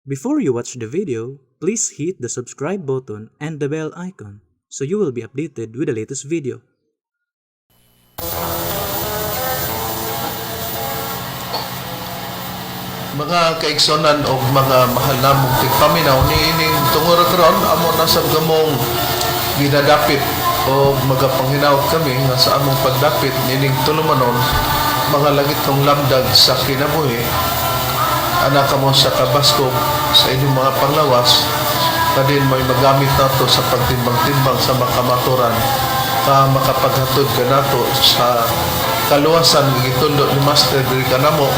Before you watch the video, please hit the subscribe button and the bell icon so you will be updated with the latest video. Mga kaigsonan og mga mahal namong tigpaminaw, niining tungod karon amo na sab kamong ginadapit o magapanghinaot kami nga sa among pagdapit niining tulumanon, mga langitnong lamdag sa kinabuhi, ana kamo sa kabaskog sa inyong mga panglawas, kadin mo'y magamit nato sa pagtimbang-timbang sa makamaturan ka makapaghatod kanato sa kaluwasan nga gitundo ni Master diri kanamo,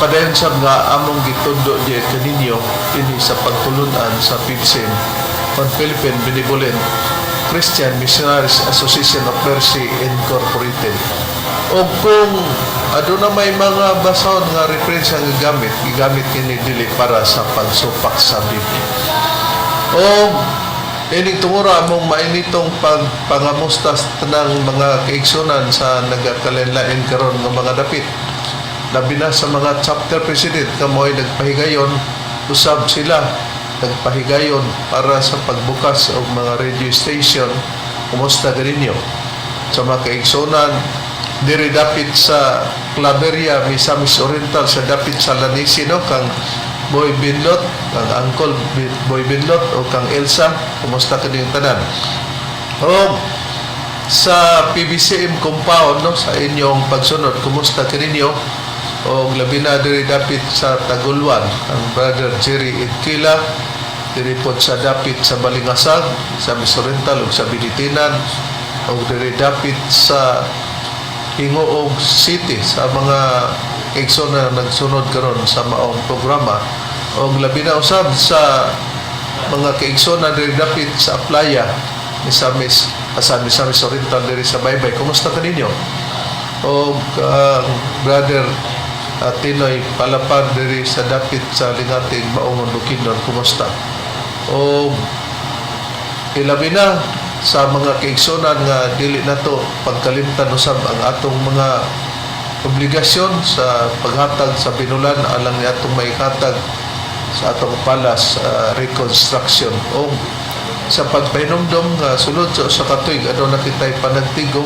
padayon sab nga among gitundo di kaninyo dinhi sa pagtulunan sa PBCM on Philippine Benevolent Christian Missionaries Association of Mercy Incorporated. O kung aduna may mga basahon nga referensya nga gigamit, gigamit kini dili para sa pagsupak sa Biblia. O ining tungura among mainitong pagpangamusta sa tanang mga kaigsunan sa nagakalain-lain karon nga mga dapit. Labi na sa mga chapter president, kamo ay nagpahigayon, usab sila nagpahigayon para sa pagbukas og mga radio station. Kumusta ganinyo? Sa mga kaigsunan diri dapit sa Claveria, Misamis Oriental, sa dapit sa Lanisi, no, kang Boy Binlot, kang Uncle Boy Binlot o kang Elsa, kumusta kaninyong tanan? O sa PBCM compound, no, sa inyong pagsunod, kumusta kaninyo? O labi na diri dapit sa Tagulwan, ang Brother Jerry Itkila, diri pod sa dapit sa Balingasag, sa Misamis Oriental ug sa Binitinan, o diri dapit sa Gingoog City sa mga kaigsoon na nagsunod karon sa maong programa, o labi na usab sa mga kaigsoon na diri dapit sa Aplaya, Misamis, sa Misamis Oriental, diri sa Baybay, kumusta kaninyo? O Brother Tinoy Palapar diri sa dapit sa Lingating, Baungon, Bukidnon, kumusta? O ilabi na sa mga kaigsunan nga dili nato pagkalimtan usab ang atong mga obligasyon sa paghatag sa binulan alang ni atong maikatag sa atong palace reconstruction, o sa pagpahinumdom nga sulod sa usa ka tuig aduna kitay panagtigom,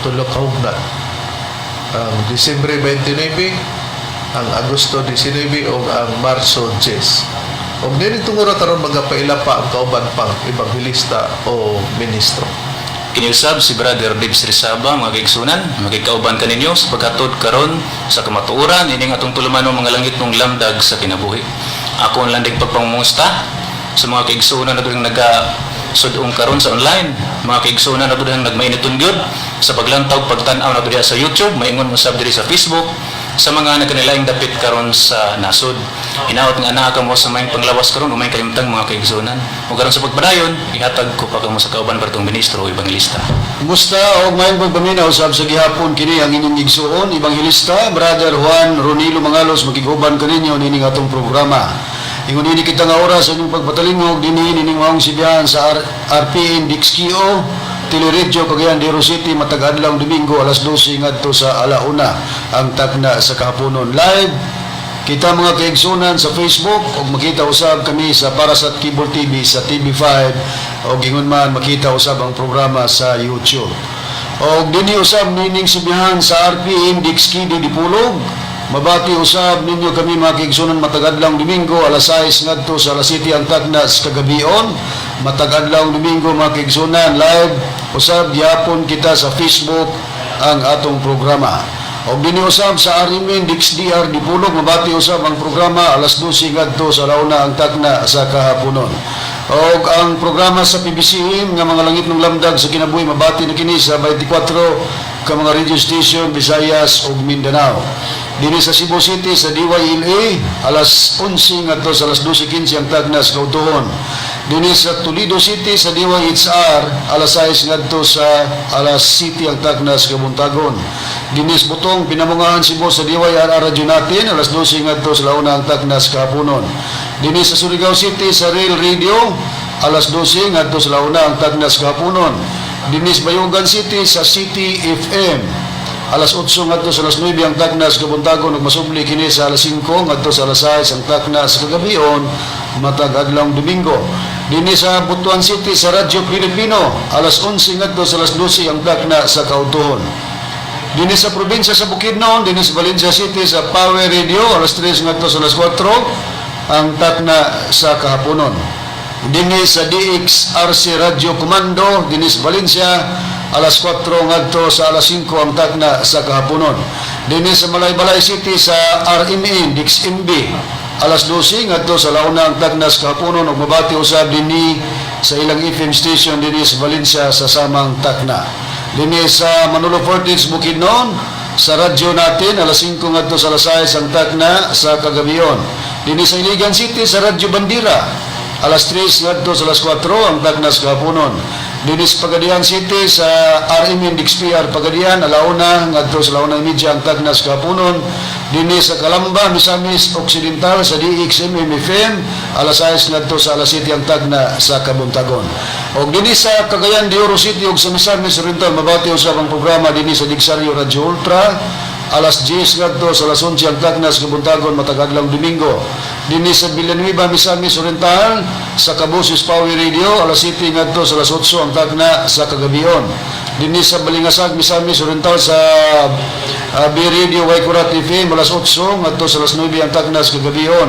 tulo ka hugnat: ang Disyembre 29, ang Agosto 19 ug ang Marso 10. Ug niining tungura karon magapaila pa ang kauban pang ebanghelista o ministro. Kiniusab si Brother Dibs Rizaba, mga kaigsunan, magigkauban kaninyo sa paghatod karon sa kamatuoran ining atong tulumanon, mga langitnong lamdag sa kinabuhi. Ako ang landing pagpangumusta sa mga kaigsunan na doon naga sudong karon sa online, mga kaigsunan na doon nagmainiton gyud sa paglantaw, pagtan-aw na diha sa YouTube, maingon mo sab diri sa Facebook, sa mga nagkanilaing dapit karon sa nasod. Hinaot nga naa kamo sa maayong panglawas karon, umay kalimtang, mga kaigsunan. Ug karon sa pagpadayon, ihatag ko pa kamo sa kauban partong ministro o ebanghelista. Kumusta og maayong pagpaminaw sab sa gihapon. Kini ang inyong igsuon, Ebanghelista Brother Juan Ronilo Mangalos, makig-uban kaninyo nining atong programa. Ingon ini kita nga oras sa inyong pagpatalingog dinhi nining maong sibihan sa RPN DXKO Teleradyo Cagayan de Oro City, matag adlaw Domingo, alas 12 ngadto sa alauna ang takna sa kahaponon. Live kita, mga kaigsunan, sa Facebook ug makita usab kami sa Parasat Cable TV sa TV5 ug ingon man makita usab ang programa sa YouTube. Og dinhi usab nining sibihan sa RPN DXKD Dipolog. Mabati usab ninyo kami, mga kaigsunan, matag adlaw Domingo, alas 6 ngadto sa alas 7 ang takna sa kagabion. Matag adlaw Domingo, mga kaigsunan, live usab gyapon kita sa Facebook ang atong programa. Og dinhi usab sa RMN DXDR Dipolog, mabati usab ang programa alas 12 ngadto sa alauna ang takna sa kahaponon. Og ang programa sa PBCM nga mga langitnong lamdag sa kinabuhi, mabati na kini sa 24 ka mga radio station, Visayas ug Mindanao. Dinhi sa Cebu City sa DYLA, alas 11 ngadto sa alas 12:15 ang tagna sa kautuhon. Dinhi sa Toledo City sa DYHR, alas 6 ngadto sa alas 7 ang tagna sa kabuntagon. Dinhi sa Butong, Pinamungahan, Cebu sa DYRR Radyo Natin, alas 12 ngadto sa launa ang tagna sa kahaponon. Dinhi sa Surigao City sa Rail Radio, alas 12 ngadto sa launa ang tagna sa kahaponon. Dinhi sa Bayugan City sa City FM alas 8 ngadto sa alas 9 ang takna sa kabuntagon ug masubli kini sa alas 5 ngadto sa alas 6 ang takna sa kagabion matag adlawng Domingo. Dinhi sa Butuan City sa Radyo Pilipino, alas 11 ngadto sa alas 12 ang takna sa kautuhon. Dinhi sa probinsya sa Bukidnon, dinhi sa Valencia City sa Power Radio, alas 3 ngadto sa alas 4 ang takna sa kahaponon. Dinhi sa DXRC Radio Comando, dinhi sa Valencia, alas 4 ngadto sa alas 5 ang takna sa kahaponon. Dinhi sa Malaybalay City sa RMN, DXMB, alas 12 ngadto sa alauna ang takna sa kahaponon ug mabati usab dinhi sa ilang FM station dinhi sa Valencia sa samang takna. Dinhi sa Manolo Fortich, Bukidnon, sa radyo natin, alas 5 ngadto sa alas 6 ang takna sa kagabion. Dinhi sa Iligan City sa Radyo Bandira, alas 3 ngadto sa alas 4 ang takna sa kahaponon. Dinhi sa Pagadian City sa RMN DXPR Pagadian, alauna ngadto sa 1:30 ang takna sa kahaponon. Dinhi sa Calamba, Misamis Occidental sa DXMM FM, alas 6 ngadto sa alas 7 ang tagna sa kabuntagon. Og dinhi sa Cagayan de Oro City ug sa Misamis Oriental, mabati usab ang programa dinhi sa Dixario Radyo Ultra, alas 10 ngadto sa alas 11 ang takna sa kabuntagon matag adlawng Domingo. Dinhi sa Villanueva, Misamis Oriental sa Kabusis Power Radio, alas 7 ngadto sa alas 8 ang takna sa kagabion. Dinhi sa Balingasag, Misamis Oriental sa B Radio Waikurat FM, alas 8 ngadto sa alas 9 ang takna sa kagabion.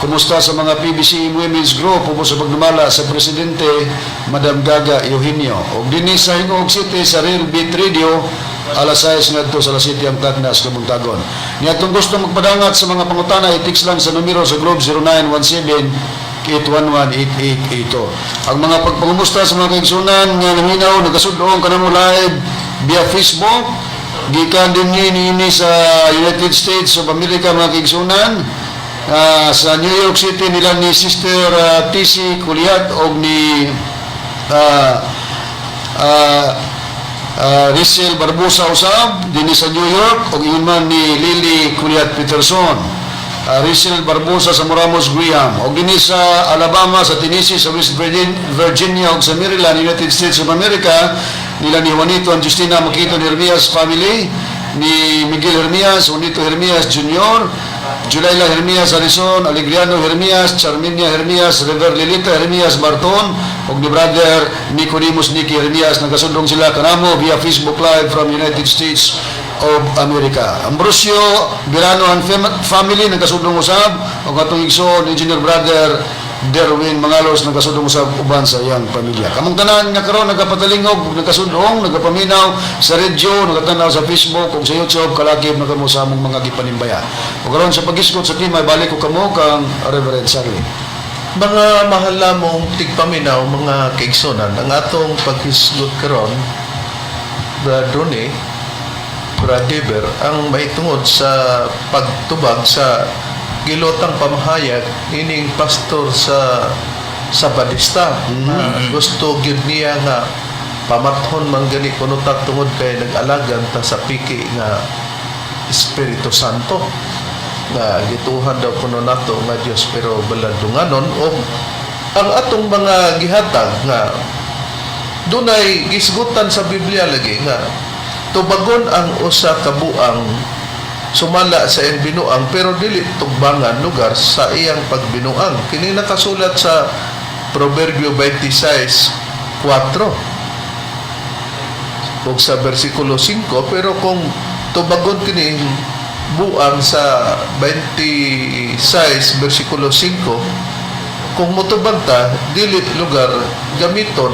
Kumusta sa mga PBC Women's Group ubos sa pagdumala sa presidente, Madam Gaga Eugenio. Og dinhi sa Gingoog City sa Real Beat Radio, alas 6 ngadto sa alas 7 ang takna sa kabuntagon. Niya atong gusto magpadangat sa mga pangutana, i-text lang sa numero sa Globe 0917 811-8882. Ang mga pagpangumusta sa mga kaigsunan nga naminaw, nagasud-ong kanamo live via Facebook, gikan din ni sa United States of America, mga kaigsunan, sa New York City nila ni Sister TC Kuliat og ni Rizel Barbosa usab dinhi sa New York ug ingon man ni Lily Kuliat Peterson. Rizel Barbosa sa Moramos Graham ug dinhi sa Alabama, sa Tennessee, sa West Virginia ug sa Maryland, United States of America, nila ni Juanito and Justina Makito Hermias family, ni Miguel Hermias, Juanito Hermias Jr., Julayla Hermias Harrison, Alegriano Hermias, Charminia Hermias, River Lilita Hermias Barton, ug ni Brother Nicodemus Nicky Hermias, nagasundong sila kanamo via Facebook Live from United States of America. Ambrosio Birano and family nagasundong usab ug atong igsoon Engineer Brother Derwin Mangalos nagasudong usab uban sa iyang pamilya. Kamong tanan nga karon nagapatalingog ug nagkasudong, nagapaminaw sa radyo, nagatanaw sa Facebook ug sa YouTube, kalakip na kamo sa among mga gipanimbaya. Ug karon sa paghisgot sa tema, balik ko kamo kang Reverend Charlie. Mga mahal namong tigpaminaw, mga kaigsunan, ang atong paghisgot karon, Brad Ronnie, Brad Dever, ang mahitungod sa pagtubag sa gilotang pamahayag ining pastor sa Sabadista. Gusto gyud niya nga pamathon man gani kuno ta tungod kay nag-alagan ta sa piki nga Espiritu Santo nga gituhan daw kuno nato nga Dios pero balandunganon og ang atong mga gihatag nga dunay gisgutan sa Biblia lagi nga tubagon ang usa ka buang sumala sa iyang binuang pero dili tugbangan lugar sa iyang pagbinuang. Kini nakasulat sa Proverbio 26:4 ug sa versikulo 5, pero kung tubagon kini buang sa 26 versikulo 5, kung mutubag ta dili lugar gamiton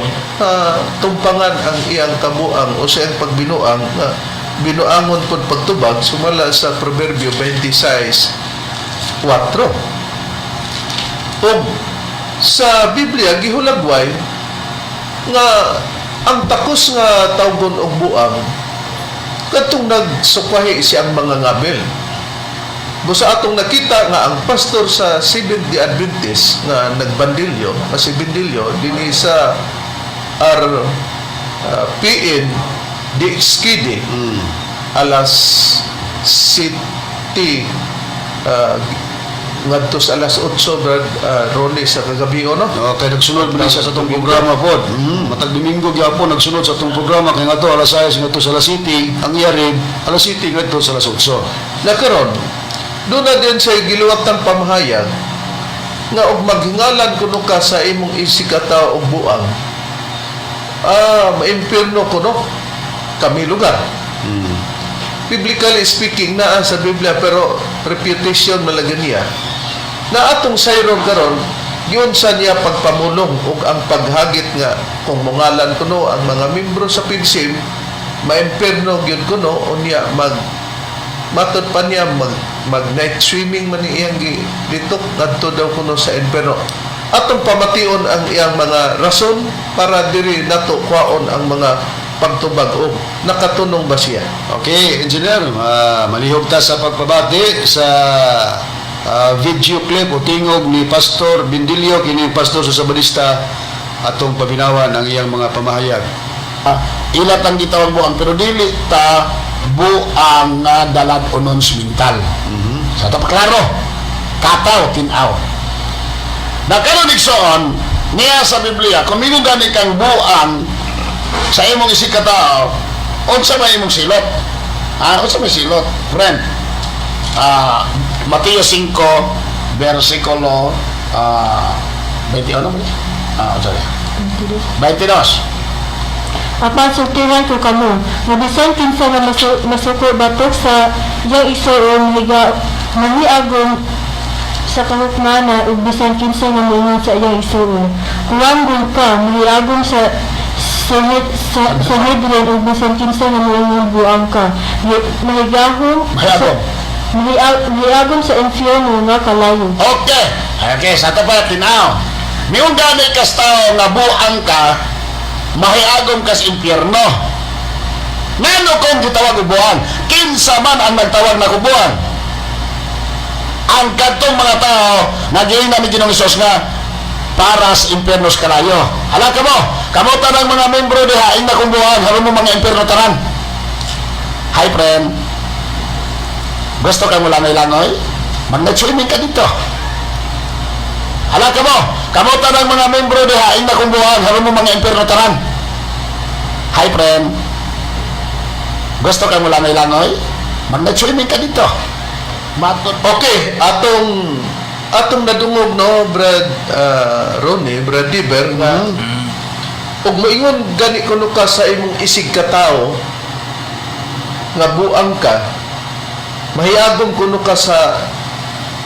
tumpangan ang iyang kabuang o sa iyang pagbinuang nga binuangon pud pagtubag sumala sa Proverbio 26:4. Ug sa Biblia gihulagway nga ang takos nga tawgon og buang kadtong nagsukwahi siyang mga ngabel. Busa atong nakita nga ang pastor sa Seventh Day Adventist nga nagbandilyo, nga si Bindilyo dinhi sa R PN DXKD alas 7 ngadto sa alas 8, Brad Ronnie, sa kagabi, no? Okay, nagsunod man siya sa atong programa pod. Matag Domingo gyapon nagsunod sa atong programa kay ngadto alas 6 ngadto sa alas 7, ang iya rin alas 7 ngadto sa alas 8. Na karon doon na din sa giluwat ng pamahayag nga og maghingalan kuno ka sa imong isig katao og buang, maimpirno kuno kami lugar. Biblically speaking, naa sa Biblia, pero reputation malaga niya na atong sayron karon. Yun sa niya pagpamulong ug ang paghagit nga kung mungalan kuno ang mga membro sa PIDSIM, maimpirno gyud kuno. Unya mag matod pa niya mag, mag night swimming man iyang litok ngadto daw kuno sa impierno. Atong pamation ang iyang mga rason para diri nato kwaon ang mga pagtubag og nakatunong ba siya. Okay, engineer, malihog ta sa pagpabati sa video clip o tingog ni Pastor Bindilio, kini pastor sa Sabadista, atong paminawan ang iyang mga pamahayag. Ila tang gitawag buang, pero dili ta buang nga dalag onon mental. Sa ta klaro, kataw tinaw. Na karon, igsoon, niya sa Biblia, kung mingon gani kang buang sa imong isig katao, unsa may imong silot? Ah, unsa may silot, friend? Mateo 5 versikulo 21 ba? Sorry. 22. Apan sultihan ko kamo, nga bisan kinsa nga masuko batok sa iyang igsoon mahiagom sa kahukmana, ug bisan kinsa nga moingon sa iyang igsoon, "Kuwangon ka," mahiagom sa Sanhedrin, ug bisan kinsa nga moingon, "Buang ka," mahigahom Mahiagom. Mahiagom sa impyerno nga kalayo. Okay. Okay, sa ito pa, tinaw. Miung gani kas tao nga buang ka, mahiagom kas impyerno. Ngano kung gitawag og buang? Kinsa man ang nagtawag na buang? Ang kadtong mga tao nga giingnan ni Ginoong Hesus nga para sa impyerno sa kalayo. Hala ka mo, kamo tanang mga membro diha, ingna kong buang, haro mo mga impyerno tanan. Hi, friend. Gusto ka mo langoy-langoy? Mag-swimming ka dito. Hala ka mo, kamo tanang mga membro diha, ingna kong buang, haro mo mga impyerno tanan. Hi, friend. Gusto ka mo langoy-langoy? Mag-swimming ka dito. Matod. Okay, atong atong nadungog, no, Brad Ronnie, Brad Diber, nga ug moingon gani kuno ka sa imong isig katao nga buang ka, mahiagom kuno ka sa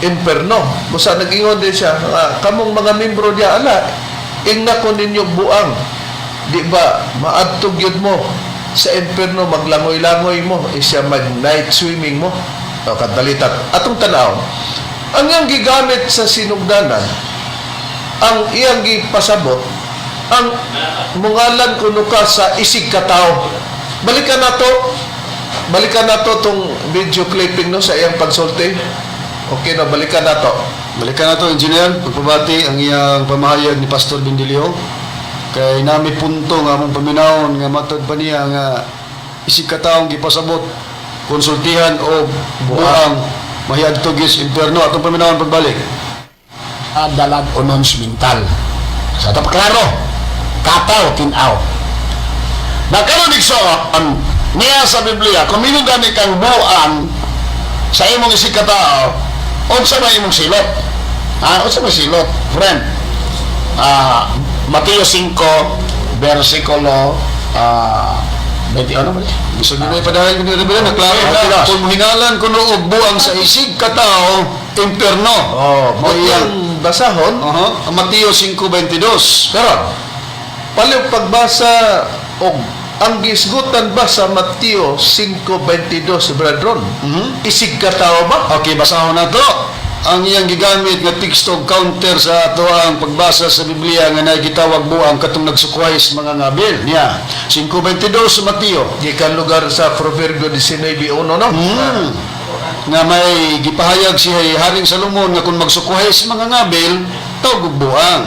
imperno. Busa nag-ingon din siya nga kamong mga membro diya, ala, ingna ko ninyo buang, di ba maadto gyud mo sa imperno, maglangoy-langoy mo isya mag night swimming mo? O kadalitat atong tanaw ang iyang gigamit sa sinugdanan, ang iyang gipasabot, ang mungalan kuno ka sa isig katao. Balikan nato, balikan nato tong video clipping, no, sa iyang pagsulti. Okay, no, balikan nato. Balikan na to, engineer, pagpabati ang iyang pamahayag ni Pastor Bindilio. Kay nami punto nga among paminawon nga matod pa niya nga isig kataong gipasabot konsultihan o buang mahiadto gyud sa impyerno. Atong paminawon pagbalik. Dalag onon mental. Sa ito klaro, kataw tinaw. Na karon, igsoon, niya sa Biblia, kung mingon gani kang buang sa imong isig katao, unsa may imong silot? Ah, unsa may silot, friend? Mateo 5 versikulo 21 ba? Gusto nyo na ipadayon kundi rin na klaro na Okay. kung hingalan kuno og buang sa isig katao, impyerno. Oh, Mo mo iyang iyang basahon. Aha, ang Mateo 5:22. Karon, palihog pagbasa og ang gisgutan ba sa Mateo 5:22, Brad Ron? Isig katao ba? Okay, basahon na to. Ang iyang gigamit nga teksto counter sa ato ang pagbasa sa Biblia nga naay gitawag buang katong nagsukway sa mga ngabil niya. 5:22 sa Mateo. Gikan lugar sa Proverbio 19:1, no? Nga may gipahayag si Haring Salomon nga kung magsukuhay sa mga ngabil, tawag og buang.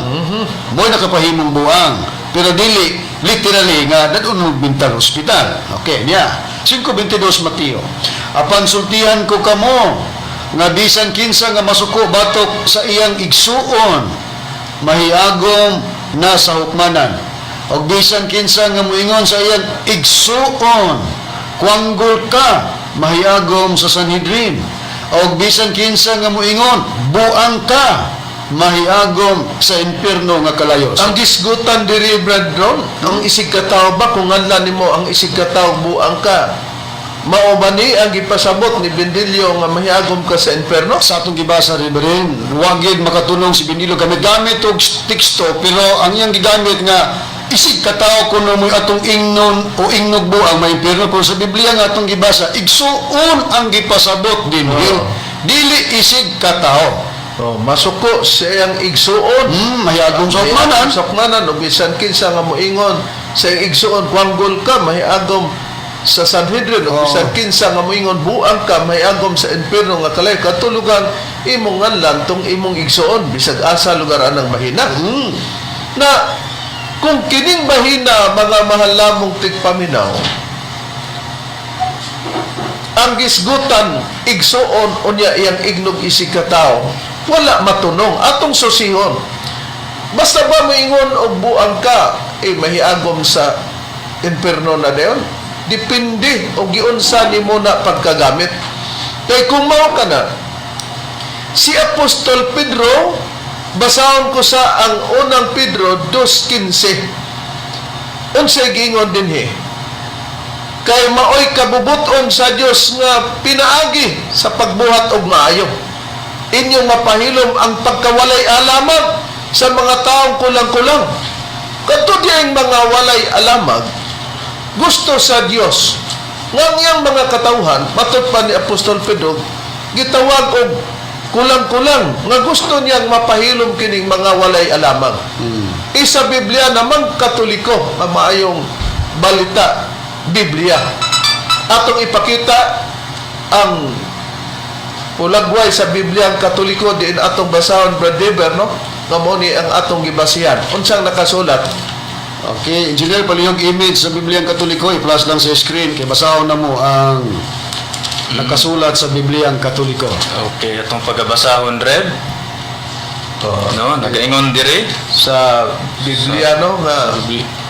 Mo'y nakapahimong buang. Pero dili literally nga dadun og mental hospital. Okay, niya. 5:22 Mateo. Apan sultihan ko kamo Nga bisan kinsa nga masuko batok sa iyang igsuon, mahiagom na sa hukmanan. Og bisan kinsa nga moingon sa iyang igsuon, "Kwanggol ka," mahiagom sa Sanhedrin. Og bisan kinsa nga moingon, "Buang ka," mahiagom sa impierno nga kalayo. Ang gisgutan diri, Brad Ron, ang isig katawo ba, kung nganlan nimo ang isig katawo, "Buang ka," mao ba ni ang gipasabot ni Bendilio nga mahiagom ka sa imperno? Sa atong gibasa, Reverend, wagid makatunong si Benilo, gamit-gamit og teksto, pero ang iyang gigamit nga isig katawo kuno mo'y atong ingnon o ingnog buang may impierno, pero sa Biblia nga atong gibasa, igsuon ang gipasabot dinhi, dili isig katawo. Oh, masuko sa iyang igsuon. Mahiagom sa hukmanan. Sa hukmanan, o bisan kinsa nga moingon sa iyang igsuon, "Kwanggol ka," mahiagom sa Sanhedrin, o bisan kinsa nga moingon, "Buang ka," mahiagom sa impierno nga kalayo. Katulugan imong nganlan tong imong igsuon bisag asa lugar anang mahina. Na kung kining mahina, mga mahal namong tigpaminaw, ang gisgutan igsuon unya iyang ignog isig katawo, wala matunong atong susihon. Basta ba moingon og "Buang ka," eh mahiagom sa imperno na dayon? Depende og giunsa nimo na pagkagamit. Kay kung mao ka na si Apostol Pedro, basahon ko sa ang Unang Pedro 2:15. Unsay giingon dinhi? Kay maoy kabubuton sa Dios nga pinaagi sa pagbuhat og maayo, inyong mapahilom ang pagkawalay alamag sa mga taong kulang-kulang. Kadto diyang mga walay alamag, gusto sa Dios nga ang iyang mga katawhan, matud pa ni Apostol Pedro, gitawag og kulang-kulang, nga gusto niyang mapahilom kining mga walay alamag. Isa Biblia namang Katoliko nga maayong balita Biblia. Atong ipakita ang pulagway sa Biblia ang Katoliko diin atong basahon, Brad Dever, no? Nga mao ni ang atong gibasihan. Unsang nakasulat? Okay, Engineer, palihog image sa Biblia ang Katoliko, i-flash lang sa screen kay basahon na mo ang nakasulat sa Biblia ang Katoliko. Okay, atong pagabasahon, Rev. No, nagaingon diri Sa Biblia, no, nga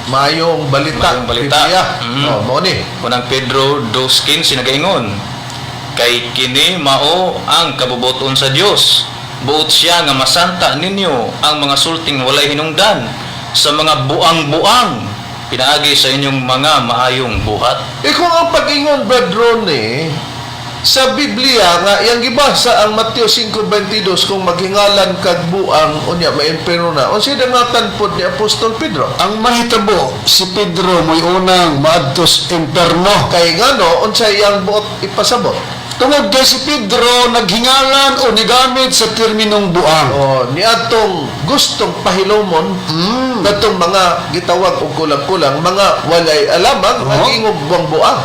maayong balita, Maayong balita. Biblia. Oh, mao ni. Unang Pedro 2:15 nagaingon, "Kay kini mao ang kabubuton sa Dios, buot siya nga masanta ninyo ang mga sulting walay hinungdan sa mga buang-buang pinaagi sa inyong mga maayong buhat." Eh kung ang pag-ingon, Brad Ronnie, sa Biblia nga iyang gibasa ang Mateo 5:22, kung maghingalan kag buang unya maimpero na, unsay dangatan pod ni Apostol Pedro? Ang mahitabo, si Pedro mo'y unang maadtos imperno. Kay ngano? Unsay iyang buot ipasabot? Tungod kay si Pedro naghingalan o nigamit sa terminong buang. O niadtong gustong pahilomon katong mga gitawag og kulang-kulang, mga walay alamang, nag-ingog buang-buang.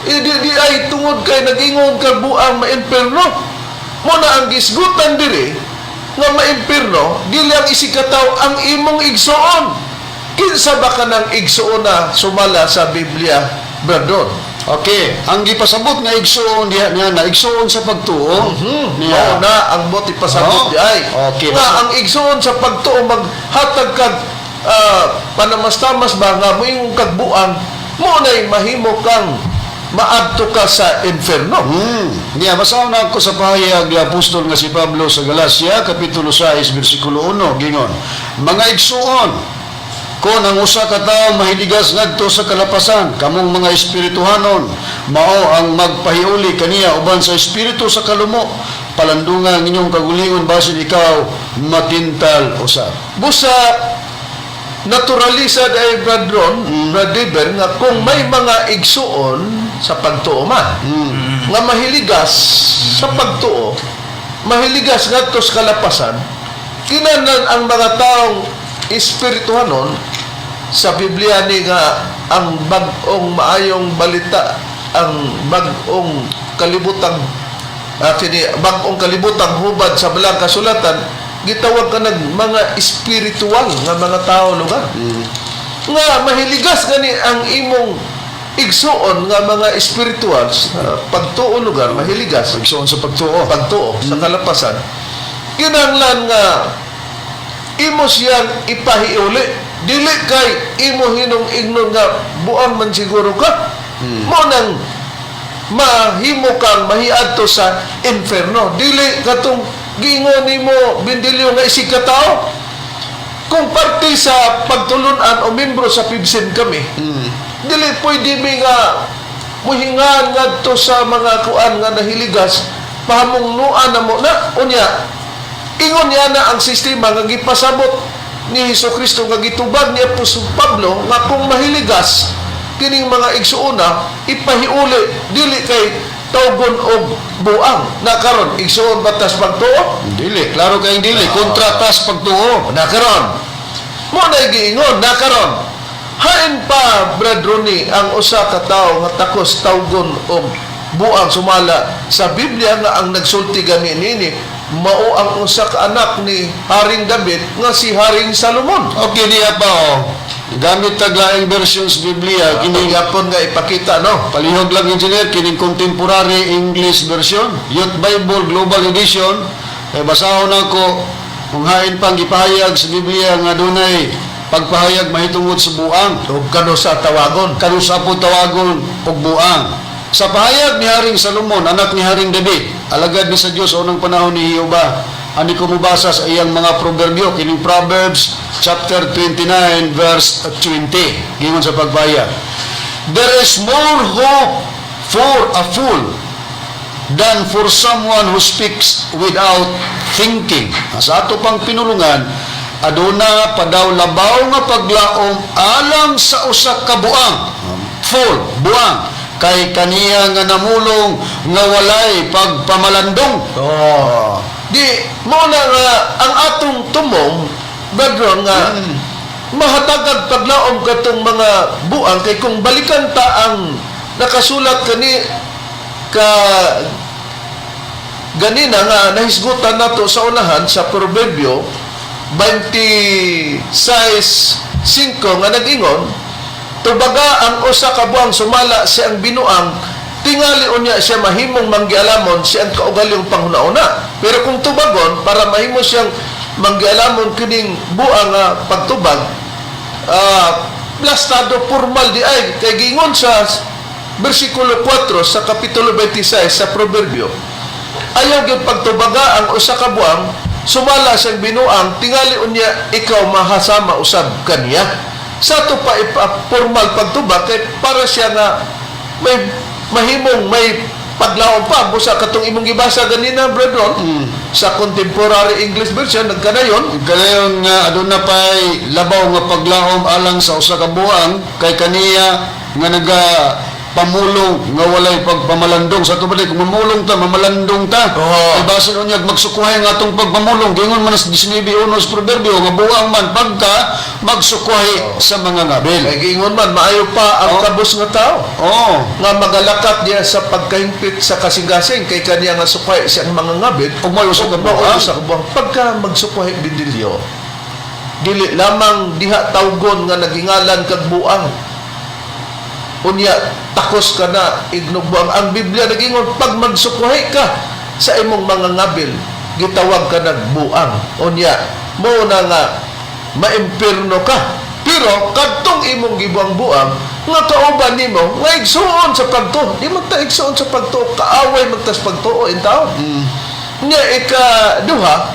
Eh, di ay tungod kay nag-ingon kag buang maimpirno. Mo na ang gisgutan diri nga maimpirno dili ang isig katawo, ang imong igsuon. Kinsa ba kanang igsuon na sumala sa Biblia, Brad Ron? Okay, ang gipasabot nga igsuon diha niya na igsuon sa pagtuo. Niya. Mao na ang buot ipasabot Oo. di ay. Nga ang igsuon sa pagtuo maghatag kag panamastamas ba nga moingon kag buang, mo nay mahimo kang maadto ka sa inferno. Niya, basahon na ako sa pahayag ni Apostol nga si Pablo sa Galacia, Kapitulo 6, versikulo 1, gingon, "Mga igsuon, kung ang usa ka tawo mahiligas ngadto sa kalapasan, kamong mga espirituhanon mao ang magpahiuli kaniya uban sa espiritu sa kalumo. Palandunga ang inyong kagulingon basin ikaw matintal usab." Busa naturalisa ay, Brad Ron, Brad Dever, nga kung may mga igsuon sa pagtuo man, nga mahiligas sa pagtuo, mahiligas ngadto sa kalapasan, kinanan ang mga taong espirituhanon sa Biblia ni nga ang bag-ong maayong balita, ang bag-ong kalibutang kini bag-ong kalibutang hubad sa balang kasulatan, gitawag ka nag mga espiritual nga mga tao lugar nga mahiligas gani ang imong Igsuon nga mga spirituals, pagtuo lugar, mahiligas, Igsuon sa pagtuo. Pagtuo sa kalapasan, kinahanglan nga imo siyang ipahiuli. Dili kay imo hinong ingnon nga buang man siguro ka. Mo nang mahimo kang mahiadto sa inferno. Dili katong giingon nimo, Bindilyo, nga isig ka tao. Kung parte sa pagtulunan o membro sa PIBSIN kami, dili pwede mi nga muhingan ngadto sa mga kuan nga nahiligas, pahamungnuan na mo na. Unya ingon niya na ang sistema nga gipasabot ni Hesus Kristo nga gitubag ni Apostol Pablo nga kung mahiligas kining mga igsuona, ipahiuli, dili kay tawgon og buang. Na karon, igsuon batas pagtuo? Dili, klaro kayong dili. Kontra tas pagtuo. Na karon mo na giingon na karon, hain pa, Brad Ronnie, ang usa ka tawo nga takos tawgon og buang sumala sa Biblia nga ang nagsulti gani nini mao ang usa ka anak ni Haring David nga si Haring Salomon? Okay, diya pa oh. Gamit taglaing version sa Biblia, Kini kining yapon nga ipakita, no? Palihog lang, engineer, kining contemporary English version, Youth Bible Global Edition. Eh, basahon ako kung hain pang gipahayag sa Biblia nga dunay pagpahayag mahitungod sa buang. Ug kano sa tawagon. Kanusa po tawagon og buang. Sa pahayag ni Haring Salomon, anak ni Haring David, alagad ni sa Dios sa unang panahon ni Jehova, ani ko mobasa sa iyang mga proverbio, kining Proverbs chapter 29 verse 20. Gingon sa pagpahayag: "There is more hope for a fool than for someone who speaks without thinking." Sa ato pang pinulungan, aduna pa daw labaw nga paglaom alang sa usa ka buang. Fool, buang kay kaniya nga namulong nga walay pagpamalandong. Oh. Di mo na nga ang atong tumong, Brad Ron, nga mahatagag paglaom katong mga buang kay kung balikan ta ang nakasulat kani ka ganina nga nahisgutan nato sa unahan sa Proverbio 26:5 nga nag-ingon, "Tubaga ang usa ka buang sumala siyang binuang, tingali unya siya mahimong manggialamon siyang kaugalingong panghuna-una." Pero kung tubagon para mahimo siyang manggialamon kining buang nga pagtubag, plastado formal di ay kay giingon sa bersikulo 4 sa kapitulo 26 sa Proverbio, "Ayaw gyud pagtubaga ang usa ka buang sumala siyang binuang, tingali unya ikaw mahasama usab kaniya." Sa ato pa ipa-formal pagtubag kay para siya nga may mahimong may paglaom pa. Busa katong imong gibasa ganina, Brethren, sa contemporary English version, nagkanayon. Kanayon nga aduna pay labaw nga paglaom alang sa usa ka buang kay kaniya nga naga pamulong nga walay pagpamalandong. Sa ato kung mamulong ta, mamalandong ta. Oo. Kay basin unyag magsukuhay nga atong pagpamulong. Gingon man sa 19:1 sa Proverbio nga buang man pagka magsukuhay sa mga ngabil. Kay giingon man, maayo pa ang kabus nga tao nga magalakat niya sa pagkahimpit sa kasing-kasing kay kaniya nga sukay siyang mga ngabit Ug may usa ka ug mao buang. usa ka buang. Pagka magsukuhay, Bindilyo, dili lamang diha tawgon nga nagingalan kag buang, unya takos ka na ignog buang. Ang Biblia nagingon, pag magsukuhay ka sa imong mga ngabil, gitawag ka nagbuang. Unya mo na nga maimpirno ka. Pero kadtong imong gibuang-buang nga kauban nimo nga igsuon sa pagtuo, di man ta igsuon sa pagtuo, kaaway magtas pagtuo in taon niya. Ika duha,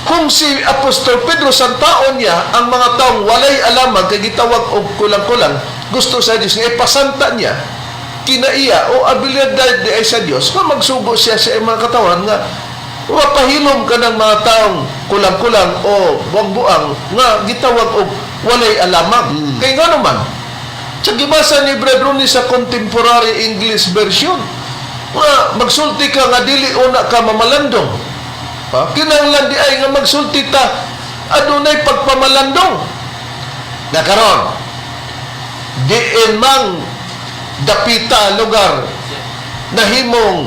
kung si Apostol Pedro sa taon niya ang mga taong walay alamag kay gitawag og kulang-kulang, gusto sa Dios nga ipasanta niya kinaiya o abilidad di ay sa Dios nga magsugo siya sa iyang mga katawan nga mapahilom ka ng mga taong kulang-kulang o buang-buang nga gitawag og walay alamag. Kay nga naman sa gibasa ni Brad Rooney sa contemporary English version nga magsulti ka nga dili una ka mamalandong. Ha? Kinahanglan di ay nga magsulti ta adunay pagpamalandong. Na karon, diin mang dapita lugar nahimong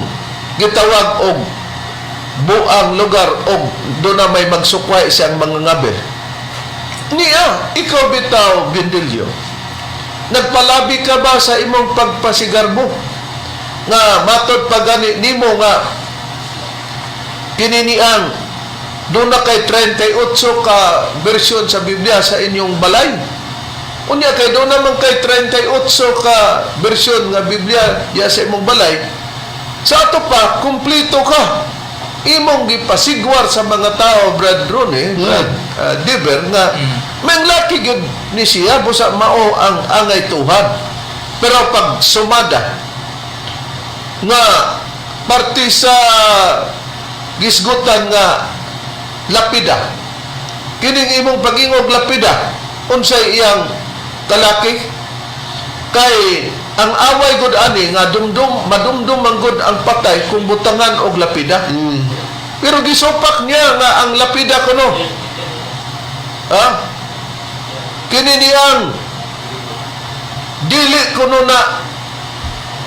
gitawag og buang lugar og doon na may magsukway siyang mga ngabil niya, ikaw bitaw, Bindilyo. Nagpalabi ka ba sa imong pagpasigarbo? Nga matod pa gani nimo nga kininiang doon na kay 38 ka version sa Biblia sa inyong balay. Unya kay doon naman kay 38 ka version nga Biblia ya sa imong balay. Sa ato pa, kumpleto ka. Imong gipasigwar sa mga tao, Brad Ronnie, Brad Diber, nga manglaki gyud ni siya busa mao ang angay tuhan. Pero pag sumada, nga parte sa gisgutan nga lapida, kining imong pag-ingog lapida, unsay iyang kalaki? Kay ang away gud ani nga dumdum madumdum man gud ang patay kung butangan og lapida. Pero gisupak niya nga ang lapida kuno. Ha? Kini niyang dili kuno na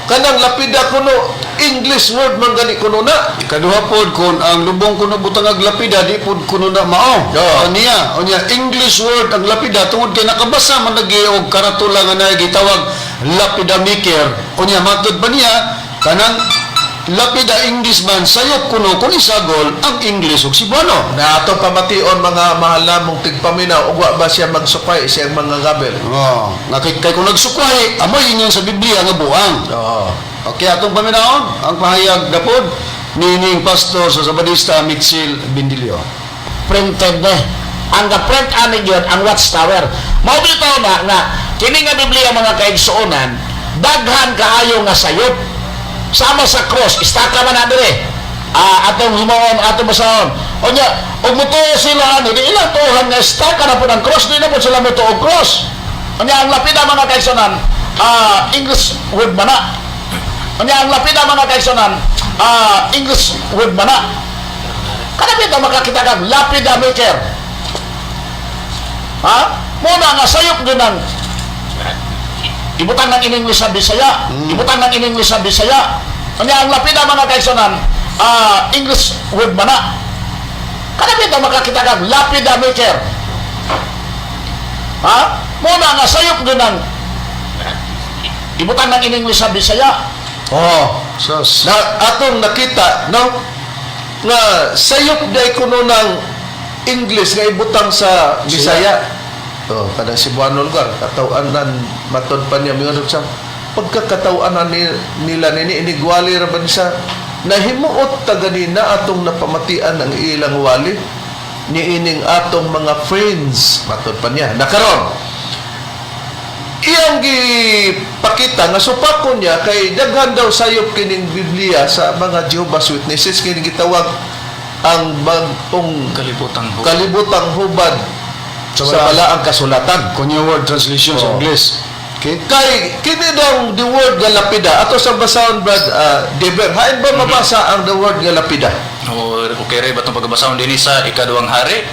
kanang lapida kuno, English word man gani kuno na. Ikaduha pod, kung ang lubong kuno butang ag lapida, di pod kuno na mao. Oo. Niya, unya English word ang lapida tungod kay nakabasa man lagi og karatula nga naay gitawag lapida maker. Unya matud pa niya kanang lapida English man, sayop kuno kung isagol ang English ug Cebuano. Na ato pamation, mga mahal namong tigpaminaw, ug wa ba siya magsupay siyang mga gabel. Oh, nga kay kung nagsukway, amoy ingon sa Biblia nga buang. Oo. Okay, atong paminawon ang pahayag dapod nining pastor sa Sabadista Mitchell Bindilio. Printed na. Ang ga-print ani gyud ang Watchtower. Mao bitaw na nga kini nga Biblia, mga kaigsuonan, daghan kaayo nga sayop. Sama sa cross, istaka man na dire. Ah, atong himuon, atong basahon. Unya, ug mutuo sila ani, di ilang tuohan nga istaka na pud ang cross, di na pud sila mutuo og cross. Unya ang lapida, mga kaigsuonan, English word man na. Unya ang lapida, mga kaigsuonan, English word man na. Kada bitaw makakita kag lapida maker. Ha? Muna nga sayop din ang ibutang ng in-English sa Bisaya. Ibutang ng in-English sa Bisaya. Unya ang lapida, mga kaigsuonan, English word man na. Kada bitaw makakita kag lapida maker. Ha? Muna nga sayop din ang ibutang ng in-English sa Bisaya. Oh. Sus. Na atong nakita, no, nga sayop day kuno ng English nga ibutang sa Bisaya. Oh, kada Cebuano lugar, kataw-anan matod pa niya mingon sa pagkakataw-anan ni, nila nini inigwali ra ba ni sa nahimuot ta ganina atong napamatian ang ilang wali niining atong mga friends, matod pa niya. Nakaron iyang gipakita nga supakon niya kay daghan daw sayop kining Biblia sa mga Jehovah's Witnesses, kini gitawag ang bag-ong Kalibutang ho. Kalibutang Hubad Sa sa Balaang Kasulatan. Kung New World Translation sa Oo. English. Okay? Kay kini daw the word nga lapida ato sa basahon, Brad Deber, hain ba mabasa ang the word nga lapida? O, okay rin ba itong pagbabasahon din sa Ikaduhang Hari?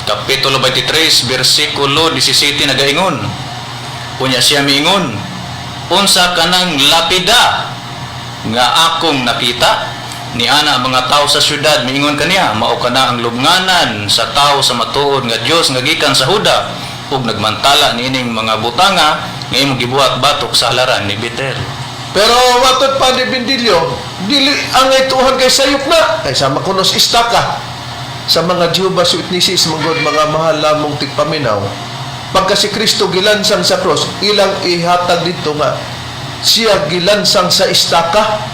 Kapitulo 23, versikulo 17, nagaingon. Unya siya miingon, "Unsa kanang lapida nga akong nakita?" Ni ana mga tao sa syudad miingon kaniya, "Mao kana ang lubnganan sa tao sa matuod nga Dios nga gikan sa Huda ug nagmantala niining mga butanga nga imong gibuhat batok sa halaran ni Betel." Pero matod pa ni Bindilyo, dili ang ituhan kay sayop na. Kay sama kunos istaka sa mga Jehovah's Witnesses manggod, mga mahal lamong tigpaminaw. Pagka si Kristo gilansang sa cross, ilang ihatag dito nga siya gilansang sa istaka.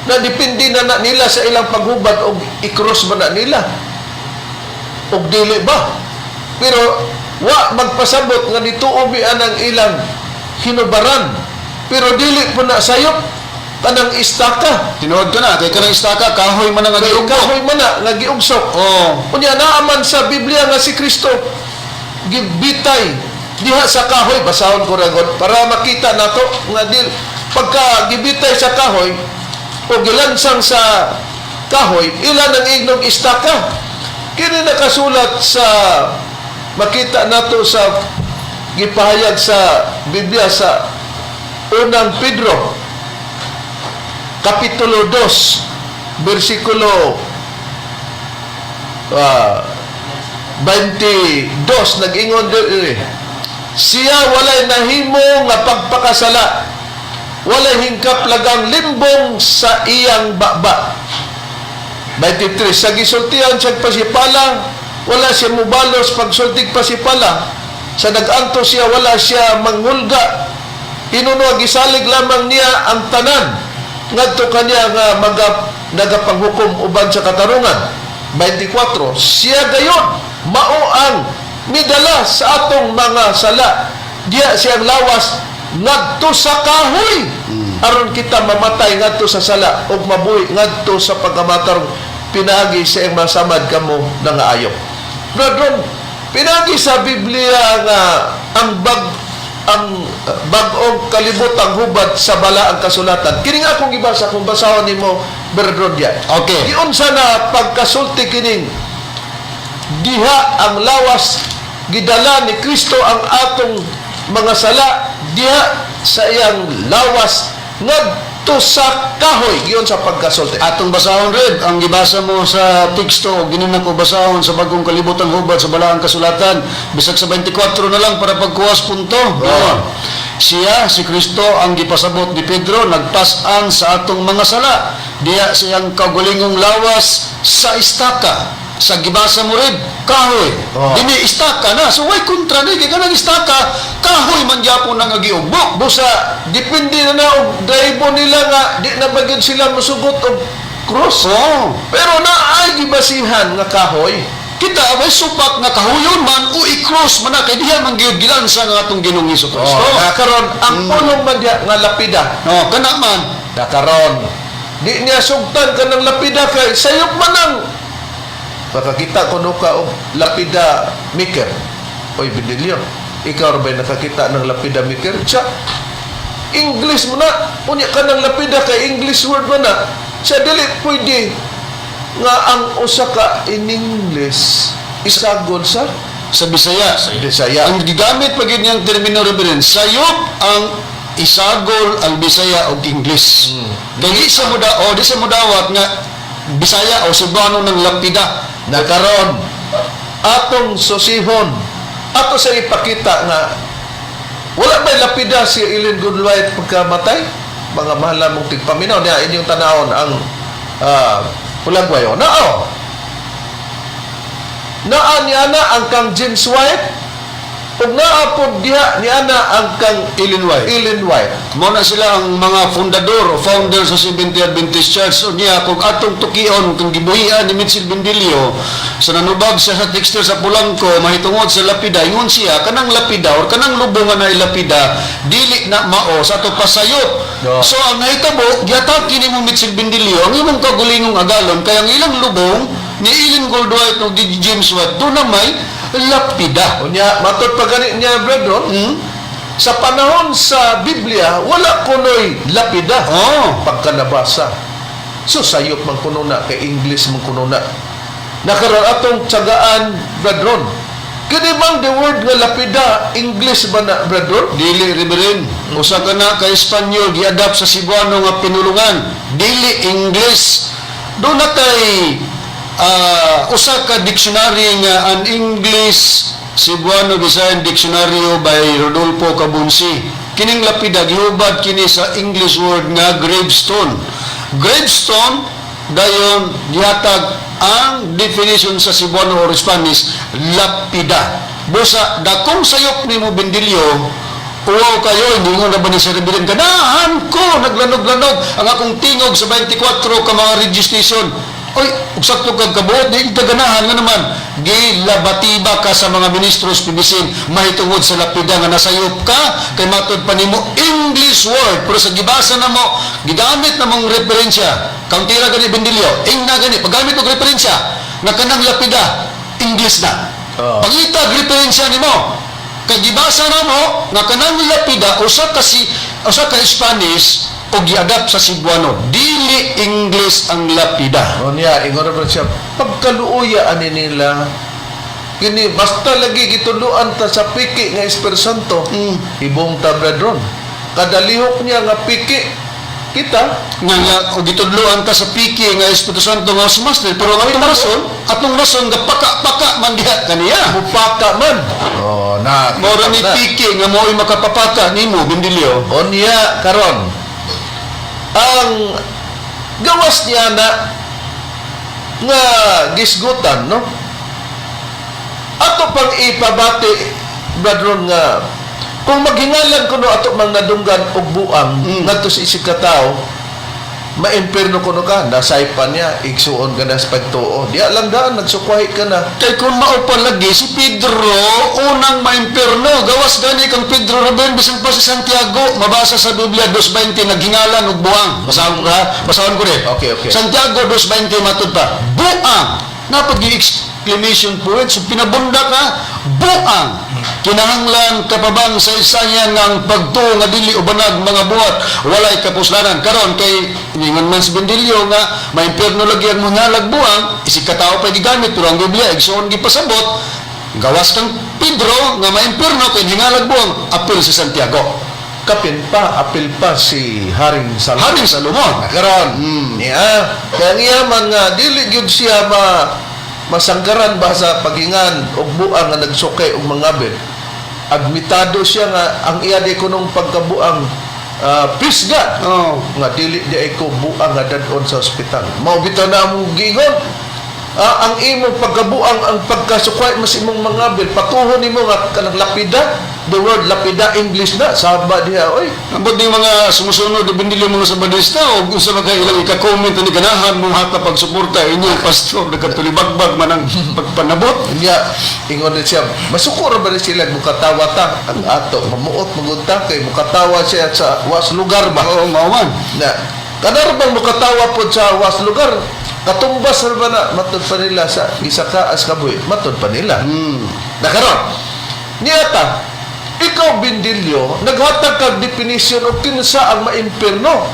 Na depende na, na nila sa ilang paghubad og i-cross ba na nila og dili ba. Pero wa magpasabot nga nituo mi anang ilang hinubaran. Pero dili po na sayop kanang istaka. Tinuod ka na, kay kanang istaka, kahoy man ang Kay giugpo. kahoy man na nga giugsok. Oh, Unya naaman sa Biblia nga si Kristo gibitay diha sa kahoy. Basahon ko ragod para makita nato nga dil pagka gibitay sa kahoy o gilansang sa kahoy, ilan ang ignog istaka. Kini nakasulat sa, makita nato sa gipahayag sa Biblia sa Unang Pedro kapitulo 2 bersikulo 22, nag-ingon diri. Siya walay nahimo nga pagpakasala. Walay hingkap lagang limbong sa iyang baba. 23. Sa gisultihan siya pasipala, wala siya mubalos pagsultig pasipala. Sa nag-anto siya, wala siya manghulga. Hinuno, gisalig lamang niya ang tanan ngadto kaniya nga nagapanghukom uban sa katarungan. 24. Siya gayon mao ang midala sa atong mga sala diya siyang lawas ngadto sa kahoy aron kita mamatay ngadto sa sala ug mabuhi ngadto sa pagkamatarong pinaagi sa iyang masamad kamo nangaayo. Brethren, pinaagi sa Biblia nga ang bag-ong kalibotang hubad sa balaang kasulatan. Kini nga akong gibasa kung basahon nimo, brethren, diya. Okay. Giunsa na pagkasulti kining diha ang lawas gidala ni Kristo ang atong mga sala diha sa iyang lawas ngadto sa kahoy, giyon sa pagkasulti. Atong basahon rin, ang gibasa mo sa teksto, o gininang ko basahon sa bagong kalibotang hubad sa balaang kasulatan, bisag sa 24 na lang para pagkuwas punto. Oo. Siya, si Kristo, ang gipasabot ni Pedro, nagpas-an sa atong mga sala. Diya siyang kagulingong lawas sa istaka. Sa gibasa mo rin, kahoy. Oo. Dini istaka na. So, why kontra ni? Kaya kanang istaka, kahoy man gyapon ang agiugbok. Busa depende na na og drive nila nga di na ba gyud sila mosugot og krus. Oo. Pero naay gibasihan nga kahoy. Kita abay supak nga kahuyon man o i-cross man na kay diha man gyud gilansa nga atong Ginoong Hesus Kristo. Oh, nakaron ang pulong man diha nga lapida. No, kana man. Nakaron di niya sugtan kanang lapida kay sayop man ang makakita kuno ka og lapida maker. Oy Benilio, ikaw ra ba'y nakakita ng lapida maker? Siya English mo na unya kanang lapida kay English word mo na siya, dili pwede nga ang usa ka in English isagol sa Sa Bisaya. Bisaya. Ang gigamit pa gyud niyang termino, Reverend, sayop ang isagol ang Bisaya og English. Kay di sa muda o di sa mudawat nga Bisaya o Cebuano ng lapida. Nakaron atong susihon ato sa ipakita nga wala may lapida si Ellen Goodwife pagkamatay. Mga mahal mong tigpaminaw niya, inyong tanawon ang Pulagwayo nao naa niya na ang kang James White ug naa pod diha niya na ang kang Ellen White. Ellen White. Mao na sila ang mga fundador o founder sa Seventh-day Adventist Church. O niya, kung atong tukion, kung gibuhian ni Mitchell Bendilio, sa nanubag siya sa texter sa Pulangko, mahitungod sa lapida, ingon siya, kanang lapida or kanang lubongan na ilapida, dili na mao sa ato pasayop. No. So ang nahitabo, giatake ni mo Mitchell Bendilio, ang imong kagulingong agalon, kaya ang ilang lubong, ni Ellen Goldwhite o ni James White, doon na may lapida. Unya matod pa gani niya, brethren, sa panahon sa Biblia wala kunoy lapida. Oh. Pagka nabasa. So sayop man kuno na kay English man kuno na. Nakaron atong tiyagaan, brethren. Kini bang the word nga lapida English ba na, brethren? Dili, Reverend. Usa ka na ka Espanyol giadapt sa Cebuano nga pinulungan. Dili English. Doon na kay usa ka dictionary nga an English Cebuano Visayan Dictionary by Rodolfo Cabunsi. Kining lapida gihubad kini sa English word nga gravestone. Gravestone dayon gihatag ang definition sa Cebuano or Spanish, lapida. Busa dakong sayop nimo Bendilio. Uwaw kayo, hindi mo na ba ni Sir Reverend? Ganahan ko, naglanog-lanog ang akong tingog sa 24 ka mga registration. Oy, ug sakto kag kabuot, di ka ganahan nga naman. Gilabatiba ka sa mga ministros pibisin, mahitungod sa lapida nga nasayop ka, kay matod pa nimo English word, pero sa gibasa na mo, gigamit na mong referensya. Kauntira gani Bendilio, ingna gani, paggamit og referensya, nga kanang lapida, English na. Oo. Pangitag referensya nimo. Kay gibasa na mo nga kanang lapida usa ka si usa ka Spanish o giadapt sa Cebuano. Dili English ang lapida. O niya, ingon ra siya, pagkaluoya ani nila, kini basta lagi gituluan ta sa piki nga Espiritu Santo, hibong ta, brethren. Kada lihok niya nga piki, Kita Nga nga og gitudloan ka sa piki nga Espiritu Santo nga housemaster, pero ang atong rason gapaka-paka man diha kaniya. Mupaka man. Oh, na. Mao ra ni na. piki nga mo'y makapapaka nimo, Bindilyo. Unya karon. Ang gawas niya na nga gisgutan, no? Ato pang ipabati, brethren, nga kung maghingalan kuno ato mang nadunggan og buang ngadto sa isip ka tawo, maimpirno kuno ka, nasaypan niya, igsuon ka na sa pagtuo. Diya lang daan, nagsukwahi ka na. Kay kung mao pa lagi si Pedro unang maimperno, gawas gani kang Pedro Ruben, bisan pa si Santiago, mabasa sa Biblia 2:20, naghingalan og buang. Basahon ka, basahon ko rin. Okay. Santiago 2:20, matud pa buang, napag exclamation point, so pinabunda ka, buang. Kinahanglan ka pa bang sa isayan nga ang pagtuo nga dili ubanag mga buhat walay kapuslanan? Karon kay ningon man si Bendilio nga maimpierno lagi ang mga buang, isig katao pa gigamit, pero ang Biblia, igsoon, gipasabot gawas kang Pedro nga maimpierno kay hingalag buang, apil si Santiago. Kapin pa, apil pa si Haring Salomon. Haring Salomon. Karon, niya, kaya ang iya man nga dili gyud siya masanggaran ba sa paghingan og buang nga nagsukay og mangabit. Admitado siya nga ang iya di kunong pagkabuang, pisga nga dili di ay ko buang nga dadon sa ospital. Mao bitaw na among giingon. Ang imong pagkabuang, ang pagkasukway mas imong mangabil, patuhon nimo nga kanang lapida, the word lapida, English na, saba diha, oy. Ambot ning mga sumusunod na Bendilio, mga Sabadista, o kung sa mga ilang ika-comment ni ganahan mo hata pagsuporta inyong pastor, nagkatulibagbag man ang pagpanabot. Nya, ingon din siya, masuko ra ba ni sila mukatawa ta ang ato, mamuot magunta kay mukatawa siya sa was lugar ba. Oo, mao man. Na, kanar bang mukatawa pod sa was lugar, katumbas ra ba na matud pa nila sa isa ka as kabuhi, matud pa nila. Na karon, niya ta, ikaw Bindilyo, naghatag kag definition og kinsa ang maimpirno.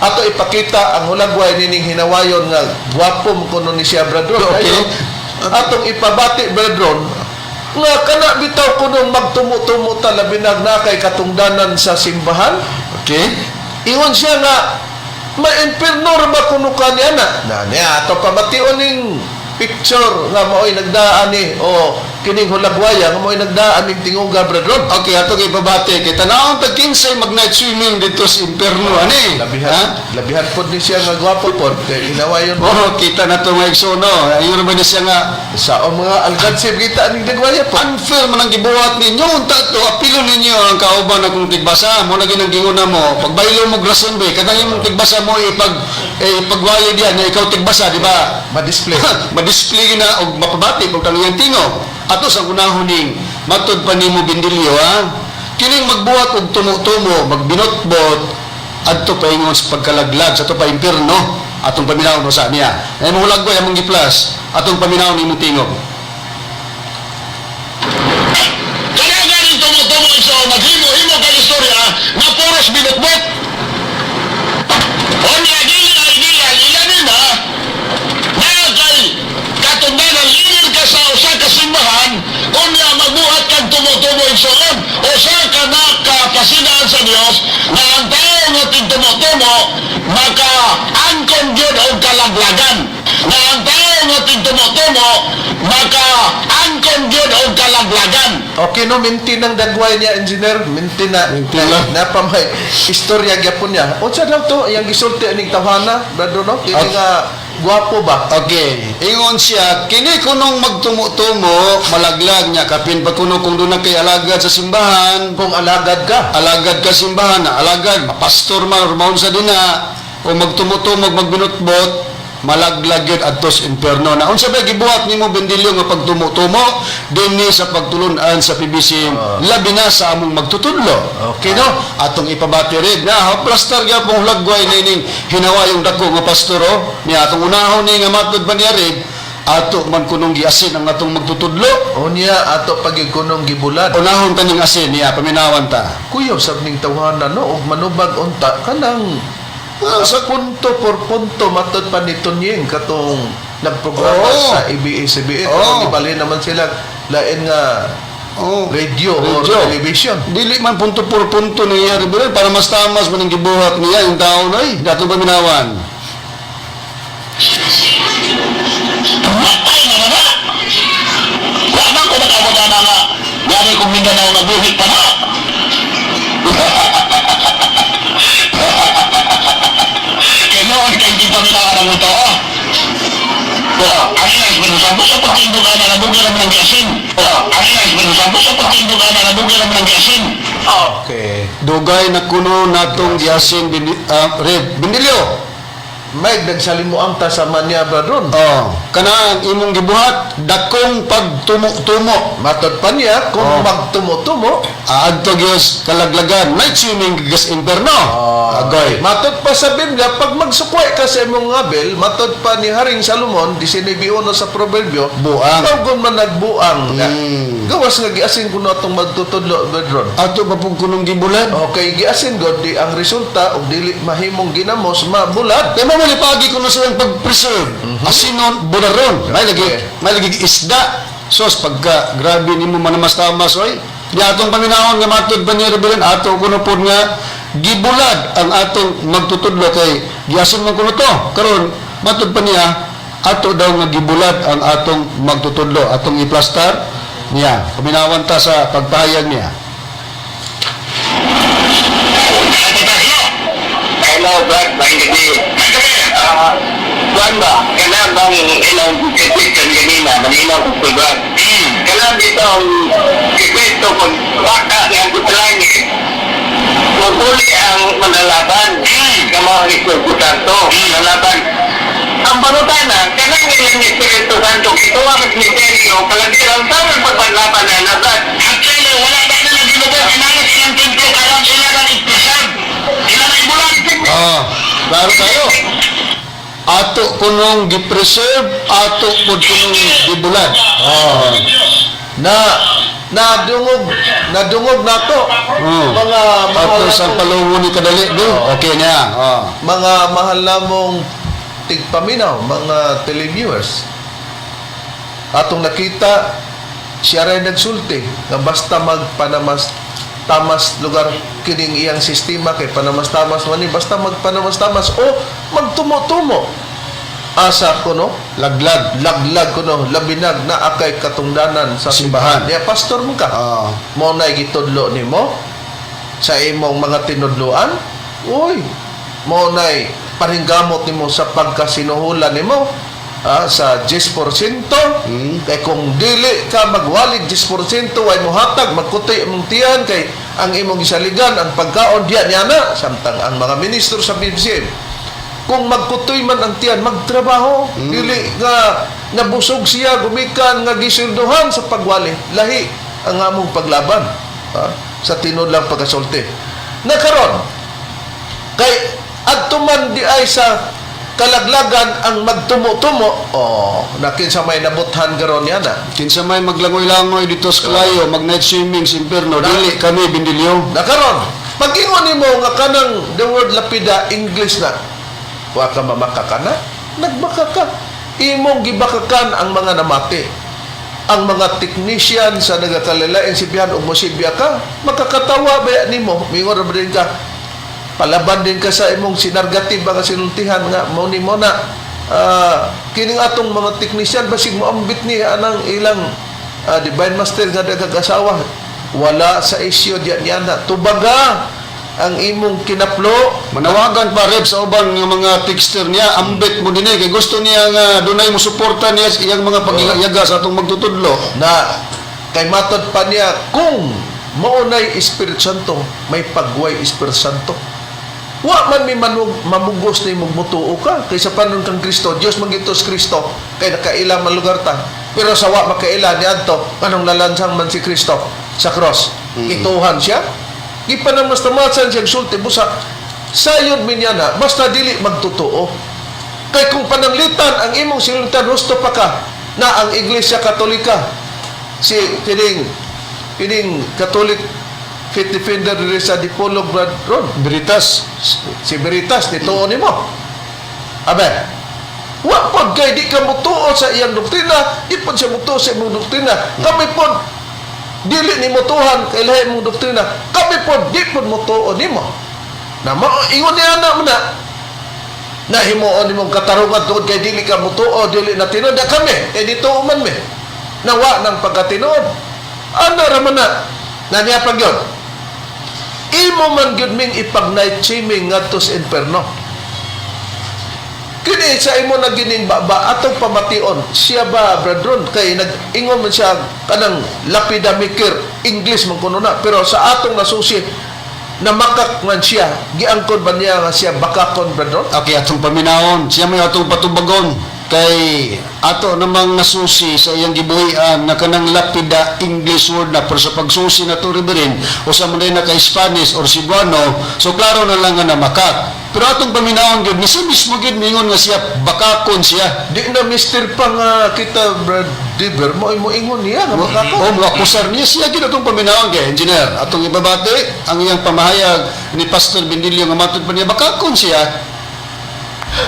Ato ipakita ang hulagway nining hinawayon nga gwapo mo kuno ni siya, brethren. Okay. Ayo, atong ipabati, brethren, nga kana bitaw kunong magtumo-tumo ta, labi na na kay katungdanan sa simbahan. Ingon siya nga maimpirno ra ba kuno kaniya na na niya ato pamation ning picture nga mao'y nagdaan ni o kining hulagwaya nga mao'y nagdaan ning tinguga, brethren. Okay, ato ipabati kay tanawon tag kinsay mag night swimming dito sa impierno ani. Labihan Ha? labihan pod ni siya nga gwapo pod kay hinawayon. Oh, kita na to mga igsoon, no. Ayun ba ni siya nga Sa o mga algansib kita ning dagwaya po. Unfair man ang gibuhat ninyo, unta to apilo ninyo ang kauban akong tigbasa mo lagi nang gingona mo pagbaylo mo rason be kanang imong tigbasa mo ipag ipagwali diyan na ikaw tigbasa, di ba? Ma-display. Ma-display na og mapabati pag tanong tingog ato sa unahon ning matud pa nimo, Bindilyo, ha. Kining magbuhat og tumo-tumo, magbinotbot, adto paingon sa pagkalaglag sa ato pa impierno. Atong paminawon mo sa niya ay mo hulagway among giplas, atong paminawon imong tingog. Kaya galing tumutumo iso, maghimo-himo kang istorya nga puros binutbot. O niya, dili ay ideal, ilanin ha, na kay katundanan, inir ka sa usa ka simbahan, unya magbuhat kang tumutumo igsoon, usa ka na kapasinaan sa Dios na ang tao nga tigtumutumo, maka-angkon gyud og kalaglagan. Na ang tao nga tigtumutumo, maka-angkon gyud og kalaglagan. Okay no, minti ng dagway niya, engineer, minti na. Minti na. Napamay istorya gyapon niya. Unsa daw to iyang gisulti aning tawhana, brother, no? Kini nga gwapo ba? Okay, ingon siya, kini kunong magtumo-tumo, malaglag niya, kapin pa kuno kung doon na kay alagad sa simbahan, Kung alagad ka. Alagad ka simbahan, na alagad, mapastor man, or maun sa dina, o magtumutumog, magbinutbot, malaglag yun adtos imperno. Na unsa ba gibuhat nimo, Bendilyo, nga pagtumutumo dinhi sa pagtulunan sa PBC, labi na sa among magtutudlo? Okay, no? Atong ipabati rin na plastar gyapon hulagway nining hinawayong dako nga pastor, oh. Niya atong unahon ni nga matod ba niya rin ato man kunong giasin ang atong magtutudlo. Unya ato pagigkunong gibulad. Unahon ta ning asin niya, paminawan ta. Kuyaw sab ning tawhana, no, og manubag unta kanang sa punto por punto matod pa ni Tunying katong nagprograma sa ABS-CBN. Pero gibali naman sila lain nga Oh. Radio or Radio. television. Dili man punto por punto niya, Reverend, para mas tamas man ang gibuhat niya yung tao na eh. Dato paminawan. Matay na na. Wa man ko nakabot na nga. Gani kong Mindanao na buhit pa na. Kaya noon kay di pa minangarang ito, oh. Oh, ang ina Espiritu Santo sa pagtindog na nabugi naman ng gasin. Oh, ang ina Espiritu Santo sa pagtindog na nabugi naman ng gasin. Oh. Okay. Dugay na kuno natong giasin Rev Bindilyo. Mike, nagsalimuang ta sa manya, Brad Ron. Oh, kana ang imong gibuhat dakong pagtumo-tumo. Matod pa niya, kung Oh. magtumo-tumo, Aadto gyud kalaglagan, night swimming gas imperno. Agoy. Matod pa sa Biblia, pag magsukway ka sa imong abel, matod pa ni Haring Salomon, 19:1 sa Proverbio, Buang. Tawgon man nagbuang. Gawas nga giasin kuno atong magtutudlo, Brad Ron. Ato pa pug kunong gibulad. Okay, giasin god di ang resulta og dili mahimong ginamos mabulad. Kaya mo pagi kuno silang pag-preserve. Asinon bularon. May lagi, may lagi isda. Sos pagka grabe nimo manamas-tamas oy. Di atong paminawon nga matod pa niya Reverend ato kuno pod nga gibulad ang atong magtutudlo kay giasin man kuno to. Karon matod pa niya ato daw nga gibulad ang atong magtutudlo, atong iplastar niya. Paminawan ta sa pagpahayag niya. Hello, Brad. May gabi. Ah, Juan ba? Kanang bang ilang question kanina? Maninaw ko si Brad. Kanang dito ang kikwento kung baka ang langit. Maguli ang manalaban. Kamo ang Espiritu Santo. Manalaban. Ang panutana, kanang ilang Espiritu Santo, ito ang misteryo, kalagiran sa ang pagpanlaban na nabat. Actually, wala ba nila ginubos? Inalis ilang templo karon sila nang i-preserve. Ila na ibulan. Ah, klaro tayo. Ato kunong gi-preserve, ato pud kunong gibulad. Ah. Na nadungog nadungog nato Oh. mga mahal Ato sa namong- palungo ni kadali do. Okay niya. Oh. Mga mahal namong tigpaminaw, mga televiewers. Atong nakita siya rin nagsulti nga basta magpanamas tamas lugar kining iyang sistema kay panamas-tamas man ni basta magpanamas-tamas o magtumo-tumo asa kuno Laglag. Laglag kuno, labinag na akay katungdanan sa Simbahan. Diya pastor mo ka Ah. mo na gitudlo nimo sa imong mga tinudloan, uy, mo na paninggamot nimo sa pagkasinuhulan nimo sa 10%. Kay kung dili ka magwalig 10%, way mohatag magkutoy imong tiyan kay ang imong gisaligan ang pagkaon diya niya na, samtang ang mga ministro sa BBCM, kung magkutoy man ang tiyan, magtrabaho, dili nga nabusog siya gumikan nga gisilduhan sa pagwali. Lahi ang among paglaban sa tinudlang pagkasulti na karon kay adto man di ay sa kalaglagan ang magtumo-tumo. Oh, nakinsa may nabuthan karon niya na. Kinsa may maglangoy-langoy dito sa Kalayo, mag night swimming sa imperno, dili kami Bindilyo. Na karon pag-ingon nimo nga kanang the word lapida English na, wa ka mamaka ka na, nagbaka ka, imong gibakakan ang mga namati, ang mga technician sa nagakalilain sibihan o musibya ka, makakatawa ba nimo? Mingon ra ba din ka, palaban din ka sa imong sinargative nga sinultihan nga mo ni mo na kining atong mga technician basig moambit ni anang ilang divine master nga nagagasawa wala sa isyo diyan niya na tubaga ang imong kinaplo. Manawagan pa rep sa uban nga mga texter niya, ambit mo dinhi kay gusto niya nga dunay mo suporta niya sa iyang mga pagiyaga sa atong magtutudlo. Na kay matod pa niya kung maunay Espiritu Santo, may pagway Espiritu Santo, wa man mi manug, mamugos ni mong mutuo ka kaysa panon kang Kristo Dios magitos Kristo kay nakaila man lugar ta, pero sa wa makaila niadto anong lalansang man si Kristo sa cross, ituhan siya, gipanamastamasan siya sulti busa sayod minya na basta dili magtotoo. Kay kung pananglitan ang imong sinultian husto pa ka na ang Iglesia Katolika, si kining kining Catholic Faith Defender diri sa Dipolog, Brad Ron. Veritas. Si Veritas nituo nimo. Abe, wa pod kay di ka mutuo sa iyang doktrina, di pod siya mutuo sa imong doktrina. Kami pod Dili nimo tuhan kay lahi mong doktrina. Kami pod di pod mo tuo nimo. Na mao ingon niya na mo na nahimuon nimong katarungan tungod kay dili ka mutuo, dili na tinuod na kami, kay di tuo man mi. Nawa ng pagkatinuod. Ano raman na? Na niya pag yun. Imo man gyud ming ipag-night shaming ngadto sa imperno. Kini sa imo na gining baba atong pamation siya ba, brethren, kay nag-ingon man siya kanang lapida maker, English man kuno na, pero sa atong nasusi na makak man siya, giangkon ba niya nga siya bakakon, brethren? Okay, atong paminawon. Siya may atong patubagon. Kay ato namang nasusi sa iyang gibuhian na kanang lapida English word na, pero sa pagsusi na to, Reverend, o sa man na kay Spanish or Cebuano, so klaro na lang nga namakak. Pero atong paminawon gyud ni siya mismo gyud mingon nga siya bakakon siya. Di na mister pa nga kita, Brad Diber, mo mo ingon niya nga bakakon. O mo akusar niya siya gyud. Atong paminawon kay engineer, atong ibabati ang iyang pamahayag ni Pastor Bendilio nga matud pa niya bakakon siya.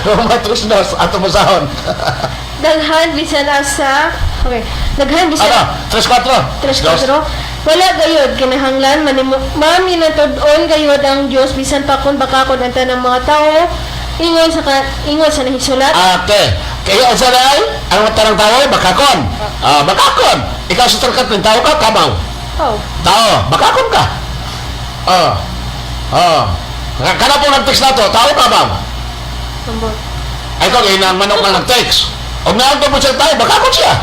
Roma 3:2, ato basahon. Daghan bisan asa. Okay. Daghan bisan Ano? 3:4. 3:4. Wala gayod kinahanglan maminatud-on gayod ang Dios bisan pa kun bakakon ang tanang mga tawo ingon sa nahisulat. Okay. Kaya sa ay, ang tanang tao bakakon. Ah, bakakon. Ikaw sa tarkat ng tao ka, kamaw. Oh. Tao, bakakon ka. Ah. Ah. Kana po nag-text na to, tao ka ba? Ambot. Ay ko, inang manok na nag-text. O naang po siya tao, bakakon siya.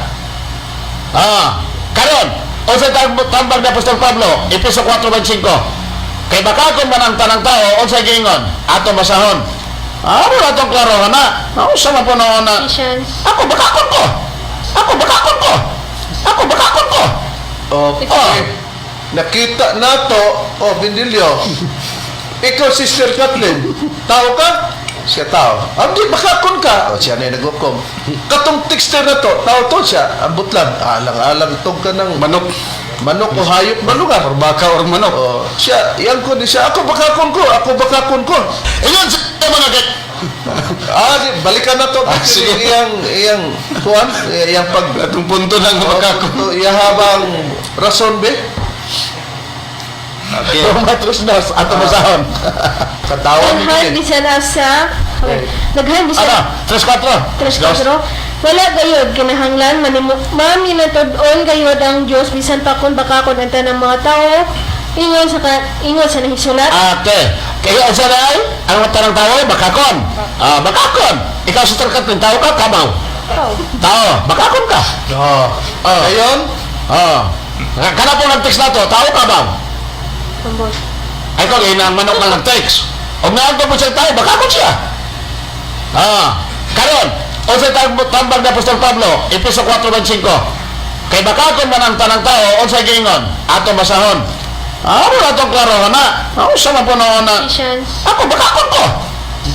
Ah. Karon, o sa tambag ni Apostol Pablo, Episo 4:5. Kay bakakon man ang tanang tao, unsay giingon? Ato basahon. Ah, wala tong klaro na. Nausa man po na na. Ephesians. Ako bakakon ko. Ako bakakon ko. Ako bakakon ko. Okay. Oh. Nakita na to, oh, Bindilyo. Ikaw, Sister Kathleen, tao ka? Siya tao. Ah, di, bakakon ka. O, siya na yung naghukom. Katong texter na to, tao to siya. Ambot lang. Alang-alang itong ka ng Manok manok o hayop malugar. or baka or manok. O, siya, yan ko di siya. Ako bakakon ko. Ako bakakon ko. Ingon sa mga kay Ah, di, balikan na to. Ah, sige. Iyang, iyang, kuan, iyang pag... Atong punto lang nga bakakon. Oh, iya habang rason be. Okay. Roma 3:2, ato basahon. Katawan ni Daghan Kini. bisan asa. Okay. Daghan bisan Ano? 3:4. 3:4. Wala gayod kinahanglan maminatud-on gayod ang Dios bisan pa kun bakakon ang tanang mga tawo ingon sa nahisulat. Okay. Kaya sa ay, ang tanang tao bakakon. Ah, bakakon. Ikaw sa tarkat ng tao ka, kamaw. Oh. Tao, bakakon ka. Oh. Ah. Ayun. Ah. Kana po nag-text na to, tao ka ba? Ambot. Ay ko, inang manok na nag-text. O naang po siya tao, bakakon siya. Ah. Karon, o sa tambag ni Apostol Pablo, Episo 4:5. Kay bakakon man ang tanang tao, unsay giingon? Ato basahon. Ah, wala tong klaro na. Nausa man po na na. Ephesians. Ako bakakon ko.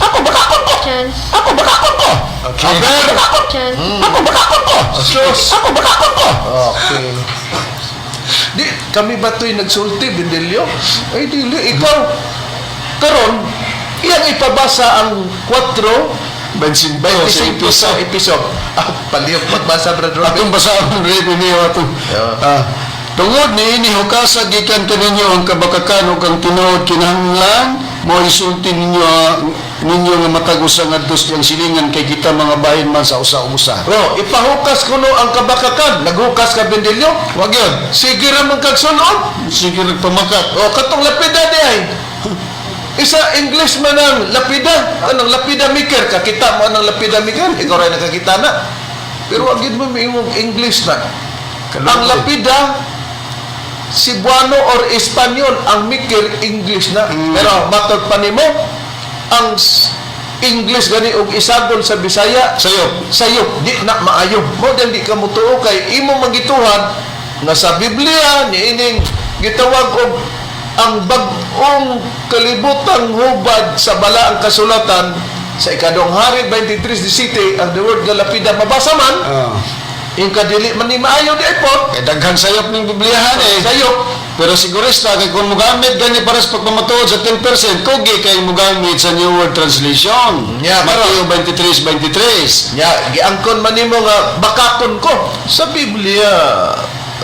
Ako bakakon ko. Chance. Ako bakakon ko. Okay. Ako bakakon. Chance. Ako bakakon ko. Sus. Ako bakakon ko. Okay. Di, kami ba to'y nagsulti, Bindelyo? Ay, dili. Ikaw, karon iyang ipabasa ang 4, 25 sa 25 episo. sa episode. Ah, palihog pagbasa, Brad Robin. Atong basahon rin niyo atong. Yeah. Ah, tungod niini hukasa gikan kaninyo ang kabakakan ug ang tinuod, kinahanglan mo isulti ninyo ninyo nga matag usa ngadto sa iyang silingan kay kita mga bahin man sa usa-usa. Oh, ipahukas kuno ang kabakakan. Naghukas ka, Bindelyo? Wag yun. Sige ra man kag sulod. Sige nagpamakat. Oh, katong lapida di ay. Isa English man ang lapida. Anong lapida maker? Kakita mo anong lapida maker? Ikaw rin nakakita na. Pero wag yun mo miingong English na. Ang lapida, Cebuano or Espanyol, ang maker English na. Pero matod pa nimo, ang English gani og isagol sa Bisaya, Sayop. Sayop, di na maayo. Mo dahil di ka mutuo kay imo magituhan nga sa Biblia niining gitawag og ang bag-ong kalibutang hubad sa balaang kasulatan sa Ikaduhang Hari 23:17, ang the word nga lapida mabasa man ingka dili man ni maayo di ay po Kay daghan sayop ning Bibliyahan eh. Sayop. Pero sigurista kay kung mogamit gani para sa pagpamatuod sa 10%, kugi kay mogamit sa New World Translation. Yeah, Mateo 23:23. Nya giangkon man nimo nga bakakon ko sa Biblia,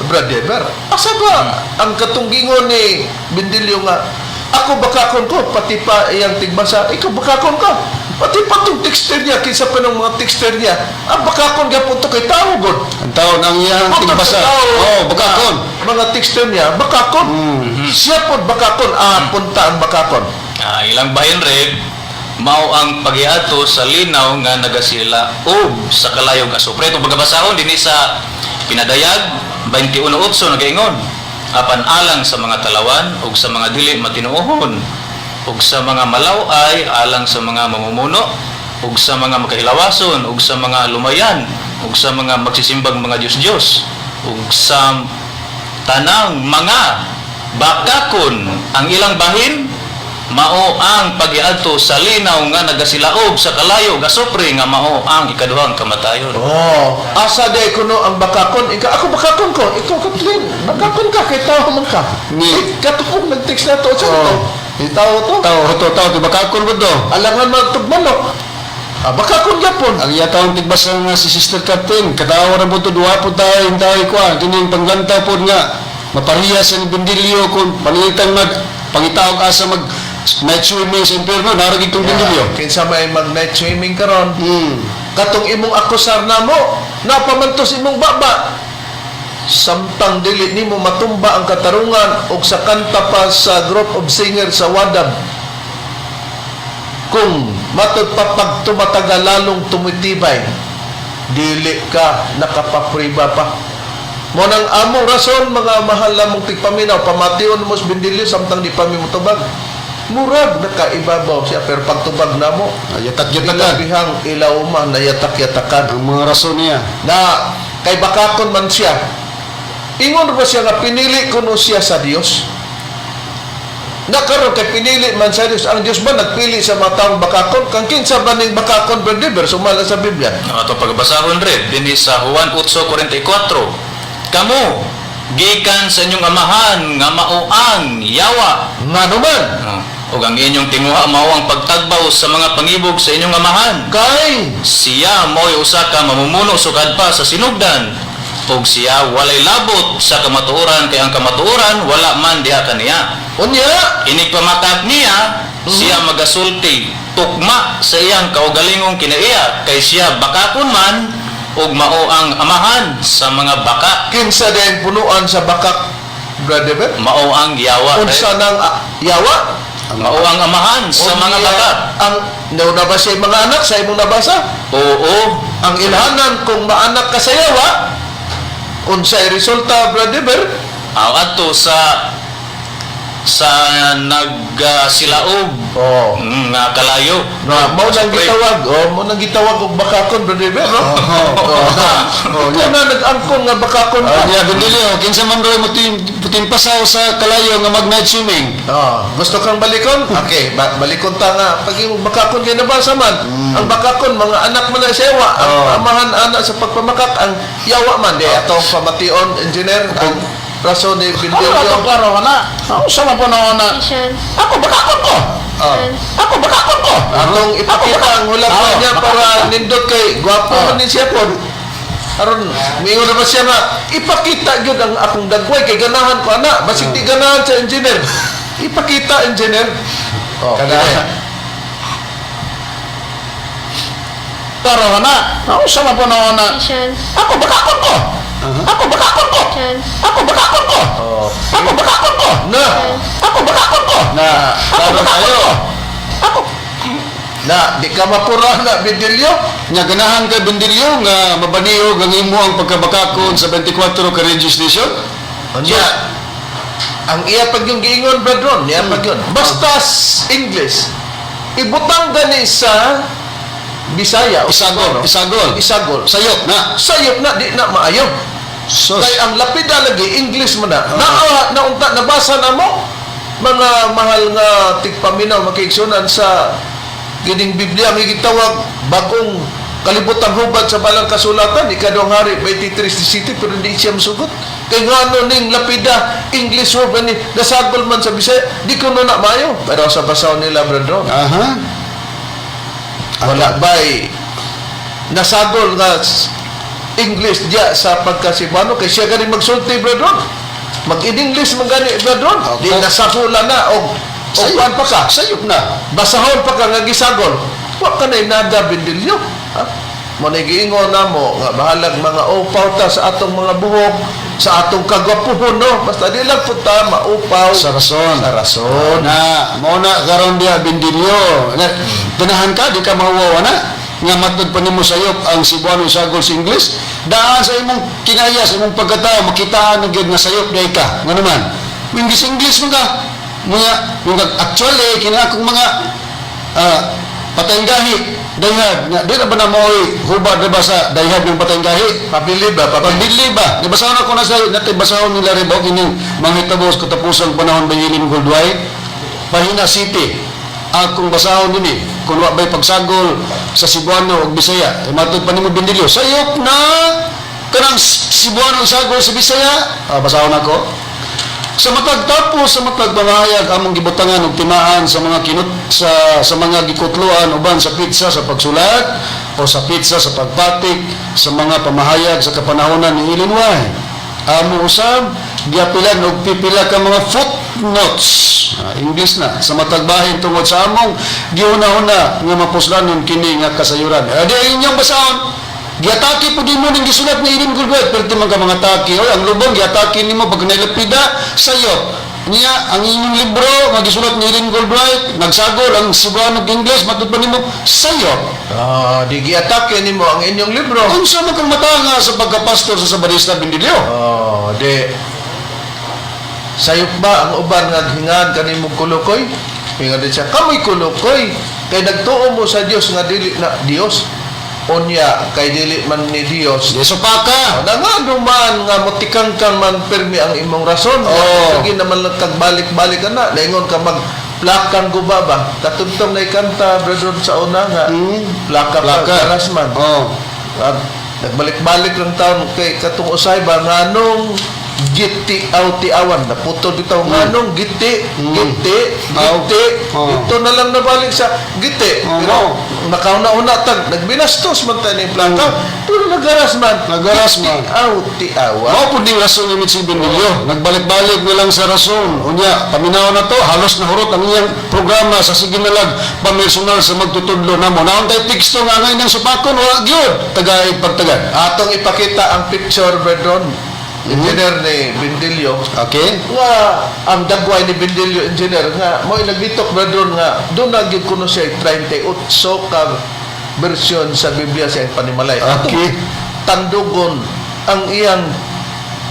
Brother Eber. Asa ba ang katunggingon ni Bendilio nga ako bakakon ko pati pa iyang tigbasa, ikaw bakakon ka. Pati pa tong texter niya, kinsa pa ng mga texter niya, ang bakakon gyapon to kay tao god. Ang taon ang iyang Matod tigbasa. sa tao, Oh, bakakon. na mga texter niya, bakakon. Siya pod bakakon, punta ang bakakon. Ah, ilang bahin reb mao ang paghiadto sa linaw nga nagasila og sa kalayog asupre. Itong pagkabasahon dinhi sa Pinadayag 21:8 nagaingon, apan alang sa mga talawan ug sa mga dili matinuohon ug sa mga malaw-ay, alang sa mga mamumuno ug sa mga makahilawason ug sa mga lumayan ug sa mga magsisimbag mga Diyos-Diyos ug sa tanang mga bakakon, ang ilang bahin mao ang pagiadto sa linaw nga nagasilaob sa kalayo gasupre nga mao ang ikaduhang kamatayon. Oh, asa day kuno ang bakakon? Ikaw, ako bakakon ko. Ikaw Kathleen, bakakon ka kay tao man ka. Ni- Eh, katupong nag-text na to. Sa Oh. to? Tao to. Tao, to, tao, di bakakon ba to? Alangan magtugmanok. Ah, bakakon gyapon. Ang iya taong tigbasa nga si Sister Captain, katawa ra po to, duha po tayo, hintay ko, ah. Kining panglantaw po nga, mapariya sa ni Bendilio kung panilitan mag, pangitaog asa mag, night swimming sa impyerno, narag itong Bendilio. Kinsa may mag night swimming karon? Katong imong akusar namo, napamantos imong baba. Samtang dili nimo matumba ang katarungan og sa kanta pa sa group of singer sa Wadab. Kung matod pa pag tumatagal lalong tumitibay, dili ka nakapapriba pa. Mo nang among rason, mga mahal lamong tigpaminaw, pamation mo sa Bendilio samtang di pa mi motubag. Murag nakaibabaw siya pero pagtubag namo, Yatak-yatakan. ilabihang ilaw man na yatak-yatakan Ang mga rason niya. na kay bakakon man siya. Ingon ba siya nga pinili kuno siya sa Dios? Nakaroon kay pinili man sa Dios. Ang Dios ba nagpili sa mga taong bakakon? Kang kinsa ba ning bakakon, brother? Sumala sa Biblia. Ang atong pagbasahon reb dinhi sa Juan 8:44, kamo gikan sa inyong amahan nga mao ang yawa. Ngano man? Ug ang inyong tinguha mao ang pagtagbaw sa mga pangibog sa inyong amahan. Kay Siya mao'y usa ka mamumuno sukad pa sa sinugdan ug siya walay labot sa kamatuoran kay ang kamatuoran wala man diha kaniya. Unya Inig pamakak niya, siya magasulti tukma sa iyang kaugalingong kinaiya kay siya bakakon man ug mao ang amahan sa mga baka. Kinsa din punuan sa bakak, brother Ben? Mao ang yawa. Unsa nang yawa? Mao ang amahan sa mga Unya, baka. ang nabasa sa mga anak sa imong nabasa? Oo. Ang ilhanan kung maanak ka sa yawa, unsay resulta, brother Ber? Aw adto sa nagsilaob Oh. nga kalayo. Na mao nang Siyempre. gitawag, oh, mao nang gitawag og bakakon, brother Ber, no? Oh, Oh, niya. na nag-angkon nga bakakon ka. Ah, niya, Bendilio, kinsa man raw mo timpasaw sa kalayo nga mag night swimming. Oh, gusto kang balikon? Okay, balikon ta nga. Pag yung bakakon kay nabasa man, ang bakakon mga anak man na sa yawa, ang amahan anak sa pagpamakak, ang yawa man di atong pamation, engineer, ang rason ni Ano Bendilio. na klaro na? Ako sa mga panahon na Ephesians. ako bakakon ko. Ako bakakon ko. Atong ipakita ang hulak niya para nindot kay gwapo man ni siya pod. Aron mingon na ba siya nga ipakita gyud ang akong dagway kay ganahan ko ana, basig di ganahan sa engineer. Ipakita, engineer. Oh, Kada- kini. Klaro na. Ako sa mga panahon na Ephesians. ako bakakon ko. Ako bakakon ko. Ephesians. Ako bakakon ko. Ako bakakon ko. Na Ako bakakon ko. Na, Ako klaro bakakon tayo. ko. Ako na di ka mapura na, Bidilyo. Nya ganahan ka Bendilio nga mabaniog ang imo ang pagkabakakon sa 24 ka radio station? Nya ang iya pag yung giingon, brethren, niya pag yun. Basta English. Ibutang gani sa Bisaya o Isagol, Cebuano. isagol. Isagol. Sayop na. Sayop na di na maayo. Sus. Kay ang lapida lagi English man na. Naa naunta nabasa na mo mga mahal nga tigpaminaw makiigsunan sa gining Biblia ang gitawag bagong kalibutang hubad sa balang kasulatan, ikaduhang hari 23 city, pero hindi siya masugot kay ngano ning lapida English word man ni nasagol man sa Bisaya, di ko na maayo pero sa basaw nila, brethren. Wala ba'y nasagol nga English diya sa pagkasibano kay siya ganing magsulti, brethren. Mag-in-English man gani, Brad Ron. Okay. Di nasahula na og og Sayop. kuan pa ka. Sayop na. Basahon pa ka nga gisagol. Wa ka na nada, Bindilyo. Ha? Mo na giingon na mo nga bahalag mga upaw ta sa atong mga buhok, sa atong kagwapuhon, no. Basta di lang pud ta maupaw Sa rason. Sa rason. Na, mao na karon diha, Bindilyo. Na, ganahan ka, di ka mahuwaw na. Nga matod pa nimo sayop ang Cebuano isagol sa English. Daan sa imong kinaya, sa imong pagkatao, makitaan na gyud nga sayop diay ka. Nga naman, English English mo ka. Mga, mga actually, kini akong mga patayng gahi, dayhag, nga, di na ba na mo'y hubad na ba sa dayhag ng patayng gahi? Pabili ba? Pabili. Pabili ba? Di basahon ako na sa natay basahon nila rin ba kining manghitabo sa katapusang panahon ba Ellen Goldwhite? Pahina City. Akong basahon dinhi kung wa ba'y pagsagol sa Cebuano ug Bisaya. Kay matod pa nimo, Bindilyo. Sayop na kanang Cebuano sagol sa Bisaya. Basahon ako. Sa matag tapos sa matag pangahayag among gibutangan og timaan sa mga kinut sa mga gikutloan uban sa pitsa sa pagsulat o sa pitsa sa pagpatik sa mga pamahayag sa kapanahonan ni Ellen White. Amo usab giapilan og pipila ka mga footnotes, English na, sa matag bahin tungod sa among gihuna-huna nga mapuslanon kini nga kasayuran. Di ang inyong basahon. Giatake po din mo ning gisulat ni Ellen Goldwhite, pero man ka mga atake. Oy, ang lubong giatake nimo pag nailapida sayo. Niya ang inyong libro nga gisulat ni Ellen Goldwhite, nagsagol ang Cebuano ug English, matud pa nimo sayo. Ah, di giatake nimo ang inyong libro. Unsa man kang matanga sa pagkapastor sa Sabadista, Bindilyo? Oh, di sayop ba ang uban nga hingan kanimong kulukoy? Hingan din siya, kamoy kulukoy. Kay nagtuo mo sa Dios nga dili na Dios. Unya, kay dili man ni Dios. Di supaka. Oh, na nga duman nga motikang kang man permi ang imong rason. Oh. Sige naman lang kag balik-balik ka na. Naingon ka mag plakang guba ba? Katugtong na ikanta, brother, sa una nga. Plaka, Plaka. plaka. Garas man. Oh. At nagbalik-balik lang taon kay katong usay ba nganong giti aw tiawan naputol bitaw nganong giti giti Aw. giti. Oh. Ito na lang nabalik sa giti, Oh, pero nakauna-una tag nagbinastos man tayo ng plaka, pero nagaras man. Nagaras Giti man. aw tiawan. Mao pud ning rason ni Mitzi Bindilyo. Nagbalik-balik na lang sa rason. Unya, paminaw na to, halos nahurot ang iyang programa sa sige na lang pamersonal sa magtutudlo namo. Naon tay teksto nga ngay ng supakon, wala gyud. Tagay pagtagad. Atong ipakita ang picture, Bredon, engineer ni Bindilyo, nga ang dagway ni Bindilyo, engineer, nga mo naglitok, brethren, nga doon na gyud kuno siya 38 ka version sa Biblia sa iyang panimalay. Atong tandugon ang iyang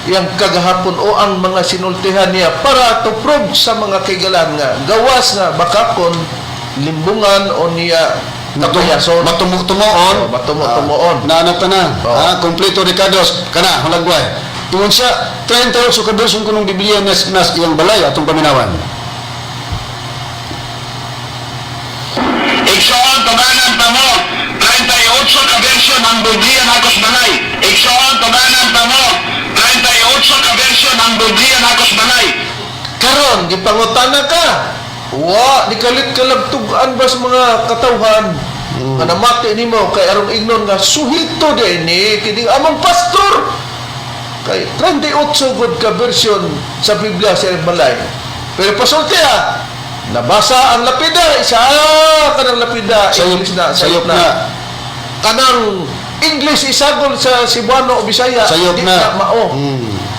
iyang kagahapon o ang mga sinultihan niya para to prove sa mga kaigalan nga gawas nga baka kon limbungan o niya kapayason. Matumutumoon. Oh, matumutumoon. Na na tanan. Oh. Ah, kompleto rekados kana hulagway. Ingon siya 38 ka version kunong Biblia nas nas iyang balay atong paminawan. Igsoon, tuganan pa mo. 38 ka version ang Biblia na balay. Igsoon, tuganan pa mo. 38 ka version ang Biblia na balay. Karon gipangutana ka. Wa di kalit kalag tug-an ba sa mga katawhan nga namati nimo kay arong ingnon nga suhito di ni kining among pastor kay 38 gud ka version sa Biblia sa iyang balay. Pero pasulti ha, nabasa ang lapida, isa kanang lapida, English na, Sayop na. kanang English isagol sa Cebuano o Bisaya, Sayop di na. na mao.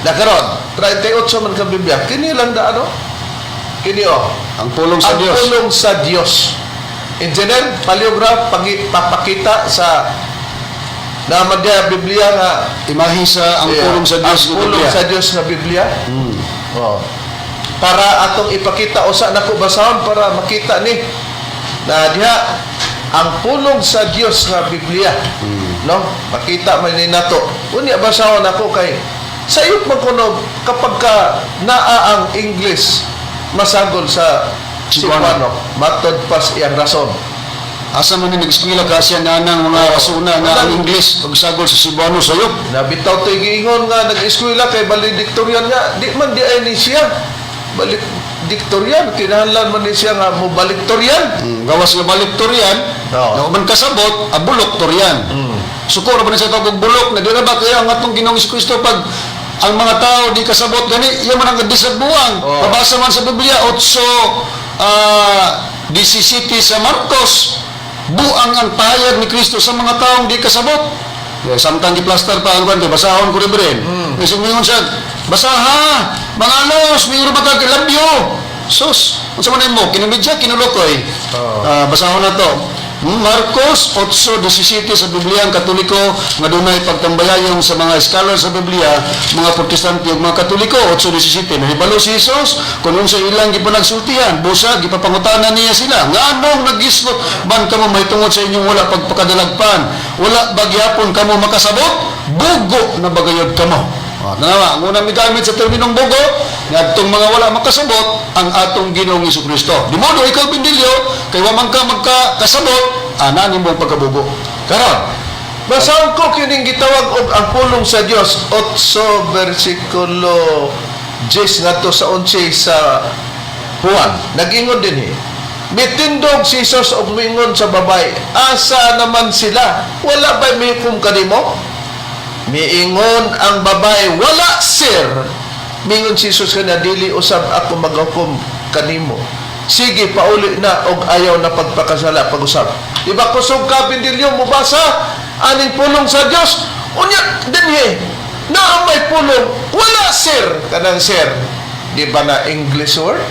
Na karon, 38 man ka Biblia. Kini lang da ano? Kini oh. Ang pulong sa Ang Dios. pulong sa Dios. Engineer, paleograph, papakita sa naman diya Biblia nga Imahe sa ang pulong sa Dios ang nga pulong Biblia. sa Dios nga Biblia. Oh. Para atong ipakita usa nako basahon para makita ni na diha ang pulong sa Dios nga Biblia. No? Makita man ni nato. Unya basahon ako kay sayop man kuno kapag ka naa ang English masagol sa Cebuano. Cebuano, matod pas iyang rason. Asa man ni nag-eskwela ka siya na nang mga rasuna nga ang English pagsagol sa Cebuano sayop. Nabitaw to'y giingon nga nag-eskwela kay valedictorian nga, di man di ay ni siya. Valedictorian, kinahanglan man ni siya nga mo valedictorian. Gawas nga baliktorian, Oo. na man kasabot, abuloktorian. Suko ra ba ni sa tawag og bulok na di ra ba kaya ang atong Ginoong Kristo pag Ang mga tao di kasabot gani, iya man ang kadisag buang. Oh. Mabasa man sa Biblia 8 17 sa Marcos, buang ang pahayag ni Kristo sa mga taong di kasabot. Yeah, samtang giplaster pa ang kwan, kay basahon ko rin. Kasi mingon siya, "Basaha, mga alos, mingon ba ka labyo?" Sus, unsa man mo, kinumidya, kinulokoy. Oh. Ah, basahon na to. Marcos 8:17 sa Biblia ang Katoliko nga dunay pagtambayayong sa mga scholar sa Biblia, mga Protestante ug mga Katoliko. 8:17, nahibalo si Jesus kung unsa ilang gipanagsultihan, busa gipapangutana niya sila, "Nganong nagisgot man kamo mahitungod sa inyong wala pagpakadalagpan? Wala ba gyapon kamo makasabot? Bugo na bagayod kamo?" Oh, tanawa, ang unang migamit sa terminong bugo, ngadtong mga wala makasabot, ang atong Ginoong Kristo. Di modo ikaw, Bindilyo, kay wa man ka magkakasabot, ana nimo ang pagkabugo. Karon, basahon ko kining gitawag og ang pulong sa Dios 8 bersikulo 10 ngadto sa 11 sa Juan. Nag-ingon din eh. Mitindog si Jesus og miingon sa babae, "Asa naman sila? Wala ba mihukom kanimo?" Miingon ang babae, "Wala, sir." Miingon si Jesus kana, "Dili usab ako maghukom kanimo. Sige, pauli na og ayaw na pagpakasala pag-usab." Di ba kusog ka, Bindilyo, mubasa aning pulong sa Dios? Unya dinhi naa may pulong, "Wala, sir." Kanang "sir," di ba na English word?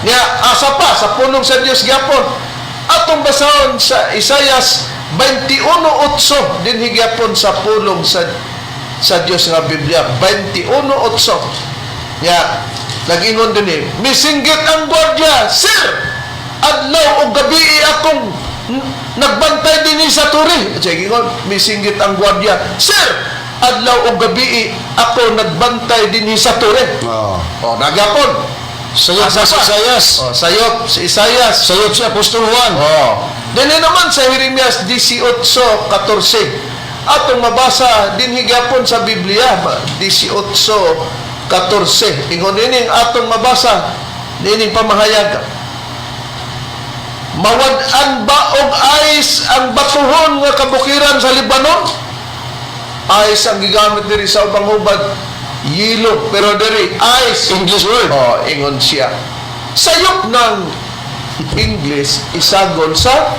Nya asa pa sa pulong sa Dios gyapon atong basahon sa Isayas 21:8, dinhi gyapon sa pulong sa Dios nga Biblia 21:8. Nya nag-ingon din eh, misinggit ang gwardiya, "Sir, adlaw ug gabi akong nagbantay dinhi sa turi." Sige, ingon, misinggit ang gwardiya, "Sir, adlaw ug gabi ako nagbantay dinhi sa turi." Oh. Oh, nagyapon. Sayop Asa sa pa? Isayas. Oh, sayop si Isayas. Sayop si Apostol Juan. Oh. Dinhi naman sa Jeremias 18:14. Atong mabasa dinhi gyapon sa Biblia 18:14. Ingon nining atong mabasa nining pamahayag. "Mawad-an ba og ice ang batuhon nga kabukiran sa Lebanon?" Ice ang gigamit diri sa ubang hubad yelo, pero diri ice. English word. Oh, ingon siya. Sayop ng English isagol sa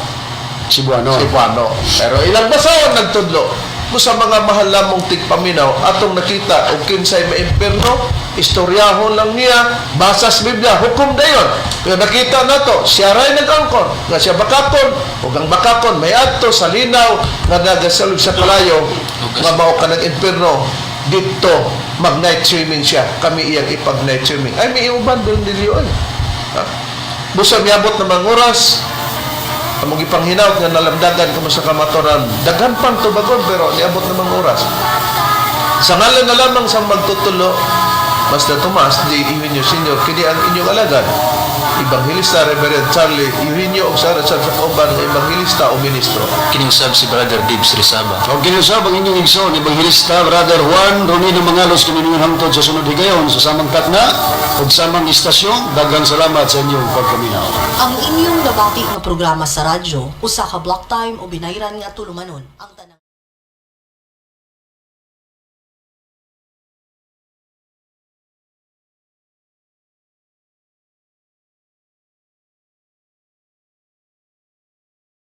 Cebuano. Cebuano. Pero ilang basahon nagtudlo. Kung sa mga mahal lamong tigpaminaw, atong nakita og kinsay maimpirno, istoryahon lang niya, basa sa Biblia, hukom dayon. Pero nakita nato, siya ray nag-angkon, nga siya bakakon, ug ang bakakon may adto sa linaw nga nagasalog sa kalayo, nga mao ka ng impirno, dito mag night swimming siya, kami iyang ipag night swimming. Ay, may uban doon diliyo ay. Ha? Busa miabot na mga oras, among ipanghinaut nga nalamdagan kamo sa kamaturan. Daghan pang tubagon pero niabot na mga oras. Sa ngalan na lamang sa magtutulo, Master Tomas D. Eugenio Senior, kini ang inyong alagad, Ebanghelista Reverend Charlie Eugenio og sa sa kauban nga ebanghelista o ministro. Kiniusab si Brother Dibs Rizaba. Og kinusab ang inyong igsoon, Ebanghelista Brother Juan Romino Mangalos, kini inyong hangtod sa sunod higayon sa samang takna ug samang istasyon. Daghang salamat sa inyong pagpaminaw. Ang inyong nabati nga programa sa radyo, usa ka block time o binayran nga tulumanon. Ang tanan